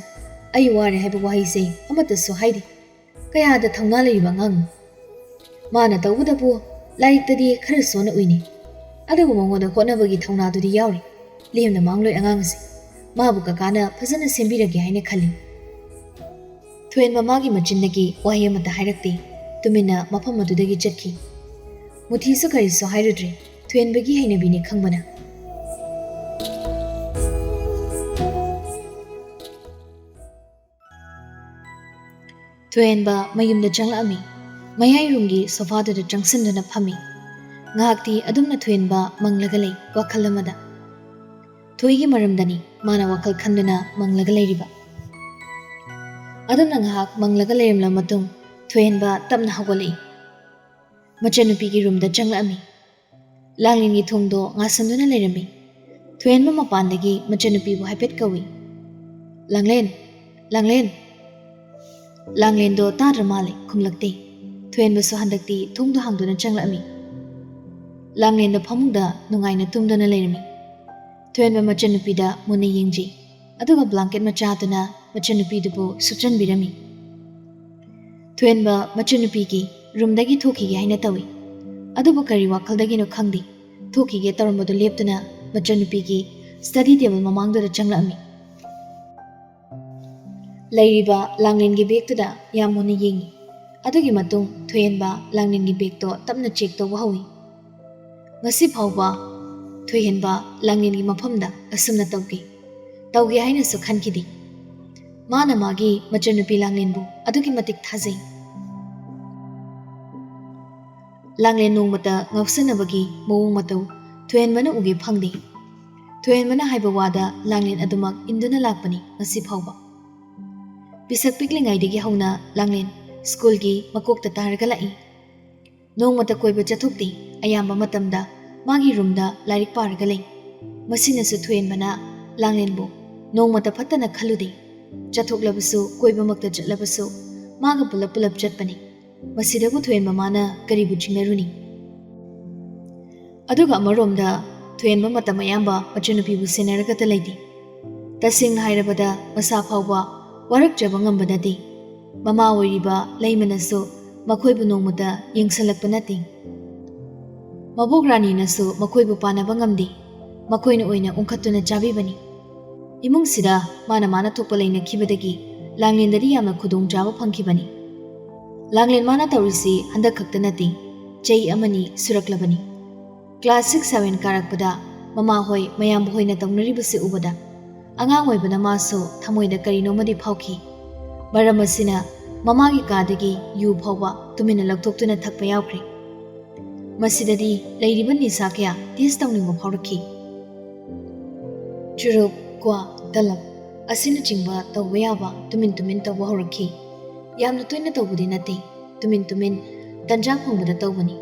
'ꯑꯩ ꯋꯥꯔꯦ' ꯍꯥꯏꯕ ꯋꯥꯍꯩꯁꯦ ꯑꯃꯠꯇꯁꯨ ꯍꯥꯏꯗꯦ꯫ ꯀꯌꯥꯗ ꯊꯧꯅꯥ ꯂꯩꯔꯤꯕ ꯑꯉꯥꯡꯅꯣ꯫ ꯃꯥꯅ ꯇꯧꯕꯗꯕꯨ ꯂꯥꯏꯔꯤꯛꯇꯗꯤ ꯈꯔ ꯁꯣꯟꯅ ꯎꯏꯅꯦ꯫ ꯑꯗꯨꯕꯨ ꯃꯉꯣꯟꯗ ꯍꯣꯠꯅꯕꯒꯤ ꯊꯧꯅꯥꯗꯨꯗꯤ ꯌꯥꯎꯔꯤ꯫ ꯂꯦꯝꯅ ꯃꯥꯡꯂꯣꯏ ꯑꯉꯥꯡ ꯑꯁꯤ꯫ ꯃꯥꯕꯨ ꯀꯀꯥꯅ ꯐꯖꯅ ꯁꯦꯝꯕꯤꯔꯒꯦ ꯍꯥꯏꯅ ꯈꯜꯂꯤ꯫" ꯊꯣꯏꯍꯦꯟꯕ ꯃꯥꯒꯤ ꯃꯆꯤꯟꯗꯒꯤ ꯋꯥꯍꯩ ꯑꯃꯠꯇ ꯍꯥꯏꯔꯛꯇꯦ꯫ ꯇꯨꯃꯤꯟꯅ ꯃꯐꯝ ꯑꯗꯨꯗꯒꯤ ꯆꯠꯈꯤ꯫ ꯃꯨꯊꯤꯁꯨ ꯀꯔꯤꯁꯨ ꯍꯥꯏꯔꯨꯗ꯭ꯔꯦ꯫ ꯊꯣꯏꯍꯦꯟꯕꯒꯤ ꯍꯩꯅꯕꯤꯅꯤ ꯈꯪꯕꯅ꯫ ꯊꯣꯏꯍꯦꯟꯕ ꯃꯌꯨꯝꯗ ꯆꯪꯂꯛꯑꯝꯃꯤ꯫ ꯃꯌꯥꯏ ꯔꯨꯝꯒꯤ ꯁꯣꯐꯥꯗꯨꯗ ꯆꯪꯁꯤꯟꯗꯨꯅ ꯐꯝꯃꯤ꯫ ꯉꯥꯏꯍꯥꯛꯇꯤ ꯑꯗꯨꯝꯅ ꯊꯣꯏꯍꯦꯟꯕ ꯃꯪꯂꯒ ꯂꯩ, ꯋꯥꯈꯜ ꯑꯃꯗ꯫ ꯊꯣꯏꯒꯤ ꯃꯔꯝꯗꯅꯤ ꯃꯥꯅ ꯋꯥꯈꯜ ꯈꯟꯗꯨꯅ ꯃꯪꯂꯒ ꯂꯩꯔꯤꯕ꯫ ꯑꯗꯨꯝꯅ ꯉꯥꯏꯍꯥꯛ ꯃꯪꯂꯒ ꯂꯩꯔꯝꯂ ꯃꯇꯨꯡ ꯊꯣꯏꯍꯦꯟꯕ ꯇꯞꯅ ꯍꯧꯒꯠꯂꯛꯏ꯫ ꯃꯆꯟꯅꯨꯄꯤꯒꯤ ꯔꯨꯝꯗ ꯆꯪꯂꯛꯑꯝꯃꯤ꯫ ꯂꯥꯡꯂꯦꯟꯒꯤ ꯊꯣꯡꯗꯣ ꯉꯥꯁꯟꯗꯨꯅ ꯂꯩꯔꯝꯃꯤ꯫ ꯊꯣꯏꯍꯦꯟꯕ ꯃꯄꯥꯟꯗꯒꯤ ꯃꯆꯟꯅꯨꯄꯤꯕꯨ ꯍꯥꯏꯐꯦꯠ ꯀꯧꯏ꯫ "ꯂꯥꯡꯂꯦꯟ! ꯂꯥꯡꯂꯦꯟ!" ꯂꯥꯡꯂꯦꯟꯗꯣ ꯇꯥꯗ꯭ꯔ ꯃꯥꯜꯂꯦ, ꯈꯨꯝꯂꯛꯇꯦ꯫ ꯊꯣꯏꯍꯦꯟꯕꯁꯨ ꯍꯟꯗꯛꯇꯤ ꯊꯣꯡꯗꯣ ꯍꯥꯡꯗꯨꯅ ꯆꯪꯂꯛꯑꯝꯃꯤ꯫ ꯂꯥꯡꯂꯦꯟꯗꯣ ꯐꯃꯨꯡꯗ ꯅꯨꯡꯉꯥꯏꯅ ꯇꯨꯝꯗꯨꯅ ꯂꯩꯔꯝꯃꯤ꯫ ꯊꯣꯏꯍꯦꯟꯕ ꯃꯆꯟꯅꯨꯄꯤꯗ ꯃꯨꯟꯅ ꯌꯦꯡꯖꯩ, ꯑꯗꯨꯒ ꯕ꯭ꯂꯥꯡꯀꯦꯠ ꯃꯆꯥꯗꯨꯅ ꯃꯆꯟꯅꯨꯄꯤꯗꯨꯕꯨ ꯁꯨꯞꯆꯟꯕꯤꯔꯝꯃꯤ꯫ ꯊꯣꯏꯍꯦꯟꯕ ꯃꯆꯟꯅꯨꯄꯤꯒꯤ ꯔꯨꯝꯗꯒꯤ ꯊꯣꯛꯈꯤꯒꯦ ꯍꯥꯏꯅ ꯇꯧꯏ꯫ ꯑꯗꯨꯕꯨ ꯀꯔꯤ ꯋꯥꯈꯜꯗꯒꯤꯅꯣ ꯈꯪꯗꯦ, ꯊꯣꯛꯈꯤꯒꯦ ꯇꯧꯔꯝꯕꯗꯨ ꯂꯦꯞꯇꯨꯅ ꯃꯆꯟꯅꯨꯄꯤꯒꯤ ꯁ꯭ꯇꯗꯤ ꯇꯦꯕꯜ ꯃꯃꯥꯡꯗꯨꯗ ꯆꯪꯂꯛꯑꯝꯃꯤ꯫ ꯂꯩꯔꯤꯕ ꯂꯥꯡꯂꯦꯟꯒꯤ ꯕꯦꯒꯇꯨꯗ ꯌꯥꯝ ꯃꯨꯟꯅ ꯌꯦꯡꯉꯤ꯫ ꯑꯗꯨꯒꯤ ꯃꯇꯨꯡ ꯊꯣꯏꯍꯦꯟꯕ ꯂꯥꯡꯂꯦꯟꯒꯤ ꯕꯦꯒꯇꯣ ꯇꯞꯅ ꯆꯦꯛ ꯇꯧꯕ ꯍꯧꯏ꯫ ꯉꯁꯤ ꯐꯥꯎꯕ ꯊꯣꯏꯍꯦꯟꯕ ꯂꯥꯡꯂꯦꯟꯒꯤ ꯃꯐꯝꯗ ꯑꯁꯨꯝꯅ ꯇꯧꯒꯦ, ꯇꯧꯒꯦ ꯍꯥꯏꯅꯁꯨ ꯈꯟꯈꯤꯗꯦ꯫ ꯃꯥꯅ ꯃꯥꯒꯤ ꯃꯆꯟꯅꯨꯄꯤ ꯂꯥꯡꯂꯦꯟꯕꯨ ꯑꯗꯨꯛꯀꯤ ꯃꯇꯤꯛ ꯊꯥꯖꯩ꯫ ꯂꯥꯡꯂꯦꯟ ꯅꯣꯡꯃꯇ ꯉꯥꯎꯁꯟꯅꯕꯒꯤ ꯃꯑꯣꯡ ꯃꯇꯧ ꯊꯣꯏꯍꯦꯟꯕꯅ ꯎꯒꯦ ꯐꯪꯗꯦ꯫ ꯊꯣꯏꯍꯦꯟꯕꯅ ꯍꯥꯏꯕ ꯋꯥꯗ ꯂꯥꯡꯂꯦꯟ ꯑꯗꯨꯃꯛ ꯏꯟꯗꯨꯅ ꯂꯥꯛꯄꯅꯤ ꯉꯁꯤ ꯐꯥꯎꯕ꯫ ꯄꯤꯁꯛ ꯄꯤꯛꯂꯤꯉꯩꯗꯒꯤ ꯍꯧꯅ ꯂꯥꯡꯂꯦꯟ ꯁ꯭ꯀꯨꯜꯒꯤ ꯃꯀꯣꯛꯇ ꯇꯥꯔꯒ ꯂꯥꯛꯏ꯫ ꯅꯣꯡꯃꯇ ꯀꯣꯏꯕ ꯆꯠꯊꯣꯛꯇꯦ, ꯑꯌꯥꯝꯕ ꯃꯇꯝꯗ ꯃꯥꯒꯤ ꯔꯨꯝꯗ ꯂꯥꯏꯔꯤꯛ ꯄꯥꯔꯒ ꯂꯩ꯫ ꯃꯁꯤꯅꯁꯨ ꯊꯣꯏꯍꯦꯟꯕꯅ ꯂꯥꯡꯂꯦꯟꯕꯨ ꯅꯣꯡꯃꯇ ꯐꯠꯇꯅ ꯈꯜꯂꯨꯗꯦ꯫ ꯆꯠꯊꯣꯛꯂꯕꯁꯨ, ꯀꯣꯏꯕꯃꯛꯇ ꯆꯠꯂꯕꯁꯨ ꯃꯥꯒ ꯄꯨꯂꯞ ꯄꯨꯂꯞ ꯆꯠꯄꯅꯤ꯫ ꯃꯁꯤꯗꯕꯨ ꯊꯣꯏꯍꯦꯟꯕ ꯃꯥꯅ ꯀꯔꯤꯕꯨ ꯆꯤꯡꯅꯔꯨꯅꯤ? ꯑꯗꯨꯒ ꯑꯃꯔꯣꯝꯗ ꯊꯣꯏꯍꯦꯟꯕ ꯃꯇꯝ ꯑꯌꯥꯝꯕ ꯃꯆꯟꯅꯨꯄꯤꯕꯨ ꯁꯦꯟꯅꯔꯒꯇ ꯂꯩꯇꯦ꯫ ꯇꯁꯦꯡꯅ ꯍꯥꯏꯔꯕꯗ ꯃꯁꯥ ꯐꯥꯎꯕ ꯋꯥꯔꯛꯆꯕ ꯉꯝꯕ ꯅꯠꯇꯦ꯫ ꯃꯃꯥ ꯑꯣꯏꯔꯤꯕ ꯂꯩꯃꯅꯁꯨ ꯃꯈꯣꯏꯕꯨ ꯅꯣꯡꯃꯇ ꯌꯦꯡꯁꯤꯜꯂꯛꯄ ꯅꯠꯇꯦ꯫ ꯃꯕꯣꯛ ꯔꯥꯅꯤꯅꯁꯨ ꯃꯈꯣꯏꯕꯨ ꯄꯥꯟꯅꯕ ꯉꯝꯗꯦ꯫ ꯃꯈꯣꯏꯅ ꯑꯣꯏꯅ ꯎꯪꯈꯠꯇꯨꯅ ꯆꯥꯕꯤꯕꯅꯤ꯫ ꯏꯃꯨꯡꯁꯤꯗ ꯃꯥꯅ ꯃꯥꯅ ꯊꯣꯛꯄ ꯂꯩꯅꯈꯤꯕꯗꯒꯤ ꯂꯥꯡꯂꯦꯟꯗꯗꯤ ꯌꯥꯝꯅ ꯈꯨꯗꯣꯡꯆꯥꯕ ꯐꯪꯈꯤꯕꯅꯤ꯫ ꯂꯥꯡꯂꯦꯟ ꯃꯥꯅ ꯇꯧꯔꯤꯁꯤ ꯍꯟꯗꯛ ꯈꯛꯇ ꯅꯠꯇꯦ, ꯆꯍꯤ ꯑꯃꯅꯤ ꯁꯨꯔꯛꯂꯕꯅꯤ꯫ ꯀ꯭ꯂꯥꯁ ꯁꯤꯛꯁ ꯁꯚꯦꯟ ꯀꯥꯔꯛꯄꯗ ꯃꯃꯥꯍꯣꯏ, ꯃꯌꯥꯝꯕꯍꯣꯏꯅ ꯇꯧꯅꯔꯤꯕꯁꯤ ꯎꯕꯗ ꯑꯉꯥꯡ ꯑꯣꯏꯕꯅ ꯃꯥꯁꯨ ꯊꯃꯣꯏꯗ ꯀꯔꯤꯅꯣꯃꯗꯤ ꯐꯥꯎꯈꯤ꯫ ꯃꯔꯝ ꯑꯁꯤꯅ ꯃꯃꯥꯒꯤ ꯀꯥꯗꯒꯤ ꯌꯨ ꯐꯥꯎꯕ ꯇꯨꯃꯤꯟꯅ ꯂꯧꯊꯣꯛꯇꯨꯅ ꯊꯛꯄ ꯌꯥꯎꯈ꯭ꯔꯦ꯫ ꯃꯁꯤꯗꯗꯤ ꯂꯩꯔꯤꯕ ꯅꯤꯁꯥ ꯀꯌꯥ ꯇꯦꯁ ꯇꯧꯅꯤꯡꯕ ꯐꯥꯎꯔꯛꯈꯤ꯫ ꯆꯨꯔꯨꯞ, ꯀ꯭ꯋꯥ, ꯇꯂꯞ ꯑꯁꯤꯅꯆꯤꯡꯕ ꯇꯧꯕ ꯌꯥꯕ ꯇꯨꯃꯤꯟ ꯇꯨꯃꯤꯟ ꯇꯧꯕ ꯍꯧꯔꯛꯈꯤ꯫ ꯌꯥꯝꯅ ꯇꯣꯏꯅ ꯇꯧꯕꯗꯤ ꯅꯠꯇꯦ, ꯇꯨꯃꯤꯟ ꯇꯨꯃꯤꯟ ꯇꯟꯖꯥ ꯐꯪꯕꯗ ꯇꯧꯕꯅꯤ꯫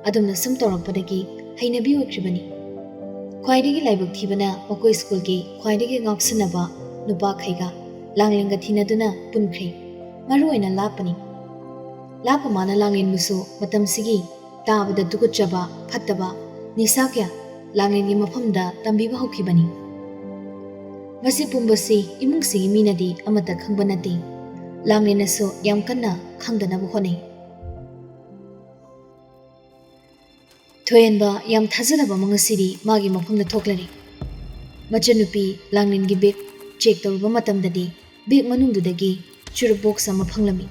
ꯑꯗꯨꯝꯅ ꯁꯨꯝ ꯇꯧꯔꯛꯄꯗꯒꯤ ꯍꯩꯅꯕꯤ ꯑꯣꯏꯈ꯭ꯔꯤꯕꯅꯤ꯫ ꯈ꯭ꯋꯥꯏꯗꯒꯤ ꯂꯥꯏꯕꯛ ꯊꯤꯕꯅ ꯃꯈꯣꯏ ꯁ꯭ꯀꯨꯜꯒꯤ ꯈ꯭ꯋꯥꯏꯗꯒꯤ ꯉꯥꯎꯁꯤꯟꯅꯕ ꯅꯨꯄꯥꯈꯩꯒ ꯂꯥꯡꯂꯦꯟꯒ ꯊꯤꯅꯗꯨꯅ ꯄꯨꯟꯈ꯭ꯔꯦ꯫ ꯃꯔꯨ ꯑꯣꯏꯅ ꯂꯥꯞꯄꯅꯤ꯫ ꯂꯥꯞꯄ ꯃꯥꯅ ꯂꯥꯡꯂꯦꯟꯕꯨꯁꯨ ꯃꯇꯝꯁꯤꯒꯤ ꯇꯥꯕꯗ ꯇꯨꯀꯠꯆꯕ, ꯐꯠꯇꯕ, ꯅꯤꯁꯥ ꯀꯌꯥ ꯂꯥꯡꯂꯦꯟꯒꯤ ꯃꯐꯝꯗ ꯇꯝꯕꯤꯕ ꯍꯧꯈꯤꯕꯅꯤ꯫ ꯃꯁꯤ ꯄꯨꯝꯕꯁꯤ ꯏꯃꯨꯡꯁꯤꯒꯤ ꯃꯤꯅꯗꯤ ꯑꯃꯠꯇ ꯈꯪꯕ ꯅꯠꯇꯦ꯫ ꯂꯥꯡꯂꯦꯟꯅꯁꯨ ꯌꯥꯝ ꯀꯟꯅ ꯈꯪꯗꯅꯕ ꯍꯣꯠꯅꯩ꯫ ꯊꯣꯏꯍꯦꯟꯕ ꯌꯥꯝ ꯊꯥꯖꯗꯕ ꯑꯃ ꯉꯁꯤꯗꯤ ꯃꯥꯒꯤ ꯃꯐꯝꯗ ꯊꯣꯛꯂꯔꯦ꯫ ꯃꯆꯟꯅꯨꯄꯤ ꯂꯥꯡꯂꯦꯟꯒꯤ ꯕꯦꯒ ꯆꯦꯛ ꯇꯧꯔꯨꯕ ꯃꯇꯝꯗꯗꯤ ꯕꯦꯒ ꯃꯅꯨꯡꯗꯨꯗꯒꯤ ꯆꯨꯔꯨꯞ ꯕꯣꯛꯁ ꯑꯃ ꯐꯪꯂꯝꯃꯤ꯫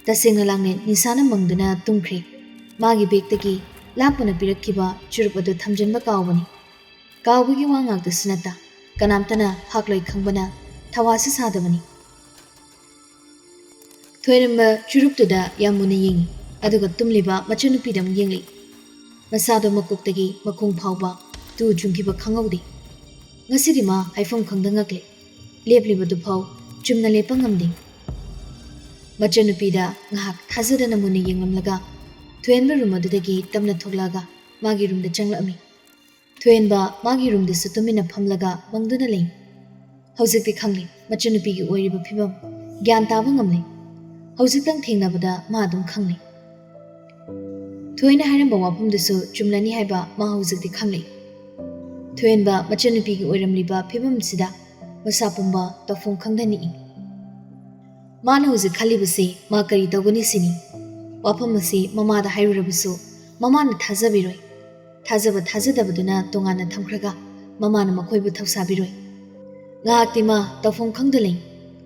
ꯇꯁꯦꯡꯅ ꯂꯥꯡꯂꯦꯟ ꯅꯤꯁꯥꯅ ꯃꯪꯗꯨꯅ ꯇꯨꯝꯈ꯭ꯔꯦ꯫ ꯃꯥꯒꯤ ꯕꯦꯒꯇꯒꯤ ꯂꯥꯞꯄꯅ ꯄꯤꯔꯛꯈꯤꯕ ꯆꯨꯔꯨꯞ ꯑꯗꯨ ꯊꯝꯖꯤꯟꯕ ꯀꯥꯎꯕꯅꯤ꯫ ꯀꯥꯎꯕꯒꯤ ꯋꯥ ꯉꯥꯛꯇꯁꯨ ꯅꯠꯇ, ꯀꯅꯥꯝꯇꯅ ꯍꯥꯛꯂꯣꯏ ꯈꯪꯕꯅ ꯊꯋꯥꯁꯨ ꯁꯥꯗꯕꯅꯤ꯫ ꯊꯣꯏꯔꯝꯕ ꯆꯨꯔꯨꯞꯇꯨꯗ ꯌꯥꯝ ꯃꯨꯟꯅ ꯌꯦꯡꯉꯤ, ꯑꯗꯨꯒ ꯇꯨꯝꯂꯤꯕ ꯃꯆꯟꯅꯨꯄꯤꯗ ꯑꯃꯨꯛ ꯌꯦꯡꯂꯤ꯫ ꯃꯁꯥꯗꯣ ꯃꯀꯣꯛꯇꯒꯤ ꯃꯈꯣꯡ ꯐꯥꯎꯕ ꯇꯨ ꯆꯨꯡꯈꯤꯕ ꯈꯪꯍꯧꯗꯦ꯫ ꯉꯁꯤꯗꯤ ꯃꯥ ꯍꯥꯏꯐꯝ ꯈꯪꯗ ꯉꯛꯂꯦ꯫ ꯂꯦꯞꯂꯤꯕꯗꯨꯐꯥꯎ ꯆꯨꯝꯅ ꯂꯦꯞꯄ ꯉꯝꯗꯦ꯫ ꯃꯆꯟꯅꯨꯄꯤꯗ ꯉꯥꯏꯍꯥꯛ ꯊꯥꯖꯗꯅ ꯃꯨꯟꯅ ꯌꯦꯡꯂꯝꯂꯒ ꯊꯣꯏꯍꯦꯟꯕ ꯔꯨꯝ ꯑꯗꯨꯗꯒꯤ ꯇꯞꯅ ꯊꯣꯛꯂꯛꯑꯒ ꯃꯥꯒꯤ ꯔꯨꯝꯗ ꯆꯪꯂꯛꯑꯝꯃꯤ꯫ ꯊꯣꯏꯍꯦꯟꯕ ꯃꯥꯒꯤ ꯔꯨꯝꯗꯁꯨ ꯇꯨꯃꯤꯟꯅ ꯐꯝꯂꯒ ꯃꯪꯗꯨꯅ ꯂꯩ꯫ ꯍꯧꯖꯤꯛꯇꯤ ꯈꯪꯂꯦ ꯃꯆꯟꯅꯨꯄꯤꯒꯤ ꯑꯣꯏꯔꯤꯕ ꯐꯤꯕꯝ꯫ ꯒ꯭ꯌꯥꯟ ꯇꯥꯕ ꯉꯝꯂꯦ꯫ ꯍꯧꯖꯤꯛꯇꯪ ꯊꯦꯡꯅꯕꯗ ꯃꯥ ꯑꯗꯨꯝ ꯈꯪꯂꯦ꯫ ꯊꯣꯏꯅ ꯍꯥꯏꯔꯝꯕ ꯋꯥꯐꯝꯗꯨꯁꯨ ꯆꯨꯝꯂꯅꯤ ꯍꯥꯏꯕ ꯃꯥ ꯍꯧꯖꯤꯛꯇꯤ ꯈꯪꯂꯦ꯫ ꯊꯣꯏꯍꯦꯟꯕ ꯃꯆꯟꯅꯨꯄꯤꯒꯤ ꯑꯣꯏꯔꯝꯂꯤꯕ ꯐꯤꯕꯝꯁꯤꯗ ꯃꯁꯥ ꯄꯨꯝꯕ ꯇꯧꯐꯝ ꯈꯪꯗ ꯅꯤꯛꯏ꯫ ꯃꯥꯅ ꯍꯧꯖꯤꯛ ꯈꯜꯂꯤꯕꯁꯤ ꯃꯥ ꯀꯔꯤ ꯇꯧꯒꯅꯤ ꯁꯤꯅꯤ꯫ ꯋꯥꯐꯝ ꯑꯁꯤ ꯃꯃꯥꯗ ꯍꯥꯏꯔꯨꯔꯕꯁꯨ ꯃꯃꯥꯅ ꯊꯥꯖꯕꯤꯔꯣꯏ꯫ ꯊꯥꯖꯕ ꯊꯥꯖꯗꯕꯗꯨꯅ ꯇꯣꯉꯥꯟꯅ ꯊꯝꯈ꯭ꯔꯒ ꯃꯃꯥꯅ ꯃꯈꯣꯏꯕꯨ ꯊꯧꯁꯥꯕꯤꯔꯣꯏ꯫ ꯉꯥꯏꯍꯥꯛꯇꯤ ꯃꯥ ꯇꯧꯐꯝ ꯈꯪꯗ ꯂꯩ꯫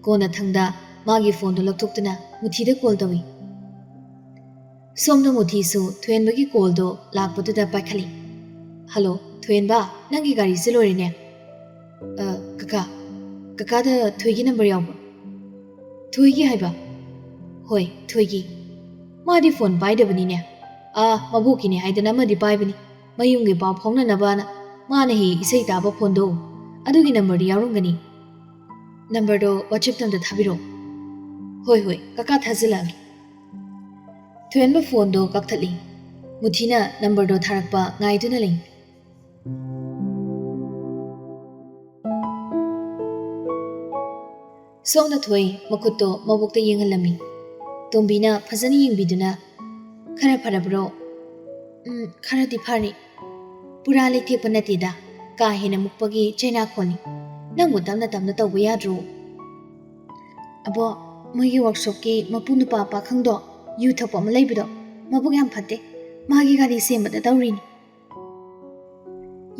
ꯀꯣꯟꯅꯊꯪꯗ ꯃꯥꯒꯤ ꯐꯣꯟꯗꯨ ꯂꯧꯊꯣꯛꯇꯨꯅ ꯃꯨꯊꯤꯗ ꯀꯣꯜ ꯇꯧꯏ꯫ ꯁꯣꯝꯗ ꯃꯨꯊꯤꯁꯨ ꯊꯣꯏꯍꯦꯟꯕꯒꯤ ꯀꯣꯜꯗꯣ ꯂꯥꯛꯄꯗꯨꯗ ꯄꯥꯏꯈꯠꯂꯤ꯫ "ꯍꯜꯂꯣ, ꯊꯣꯏꯍꯦꯟꯕ, ꯅꯪꯒꯤ ꯒꯥꯔꯤꯁꯦ ꯂꯣꯏꯔꯦꯅꯦ?" "ꯑ, ꯀꯀꯥ, ꯀꯀꯥꯗ ꯊꯣꯏꯒꯤ ꯅꯝꯕꯔ ꯌꯥꯎꯕ꯭ꯔꯣ?" ꯊꯣꯏꯒꯤ ꯍꯥꯏꯕ? ꯍꯣꯏ, ꯊꯣꯏꯒꯤ꯫ ꯃꯥꯗꯤ ꯐꯣꯟ ꯄꯥꯏꯗꯕꯅꯤꯅꯦ꯫ ꯑꯥ, ꯃꯕꯣꯛꯀꯤꯅꯦ ꯍꯥꯏꯗꯅ ꯑꯃꯗꯤ ꯄꯥꯏꯕꯅꯤ, ꯃꯌꯨꯝꯒꯤ ꯄꯥꯎ ꯐꯥꯎꯅꯅꯕꯅ꯫ ꯃꯥꯅ ꯍꯦꯛ ꯏꯁꯩ ꯇꯥꯕ ꯐꯣꯟꯗꯣ, ꯑꯗꯨꯒꯤ ꯅꯝꯕꯔꯗꯤ ꯌꯥꯎꯔꯝꯒꯅꯤ꯫ ꯅꯝꯕꯔꯗꯣ WhatsApp-ꯇ ꯑꯝꯇ ꯊꯥꯕꯤꯔꯛꯑꯣ꯫ ꯍꯣꯏ, ꯍꯣꯏ, ꯀꯀꯥ ꯊꯥꯖꯤꯜꯂꯛꯑꯒꯦ꯫ ꯊꯣꯏꯍꯟꯕ ꯐꯣꯟꯗꯣ ꯀꯛꯊꯠꯂꯤ꯫ ꯃꯨꯊꯤꯅ ꯅꯝꯕꯔꯗꯣ ꯊꯥꯔꯛꯄ ꯉꯥꯏꯗꯨꯅ ꯂꯩ꯫ ꯁꯣꯝꯗ ꯊꯣꯏ ꯃꯈꯨꯠꯇꯣ ꯃꯕꯣꯛꯇ ꯌꯦꯡꯍꯜꯂꯝꯃꯤ꯫ ꯇꯣꯝꯕꯤꯅ ꯐꯖꯅ ꯌꯦꯡꯕꯤꯗꯨꯅ, "ꯈꯔ ꯐꯔꯕ꯭ꯔꯣ?" "ꯎꯝ, ꯈꯔꯗꯤ ꯐꯔꯦ꯫ ꯄꯨꯔꯥ ꯂꯩꯊꯦꯛꯄ ꯅꯠꯇꯦꯗ, ꯀꯥ ꯍꯦꯟꯅ ꯃꯨꯛꯄꯒꯤ ꯆꯩꯅꯥꯈꯣꯟꯅꯤ꯫ ꯅꯪꯕꯨ ꯇꯞꯅ ꯇꯞꯅ ꯇꯧꯕ ꯌꯥꯗ꯭ꯔꯣ?" "ꯑꯕꯣ, ꯃꯣꯏꯒꯤ ꯋꯥꯔꯛꯁꯣꯞꯀꯤ ꯃꯄꯨ ꯅꯨꯄꯥ ꯄꯥꯈꯪꯗꯣ, ꯌꯨ ꯊꯛꯄ ꯑꯃ ꯂꯩꯕꯗꯣ, ꯃꯕꯨꯛ ꯌꯥꯝ ꯐꯠꯇꯦ꯫ ꯃꯥꯒꯤ ꯒꯥꯔꯤ ꯁꯦꯝꯕꯗ ꯇꯧꯔꯤꯅꯤ꯫"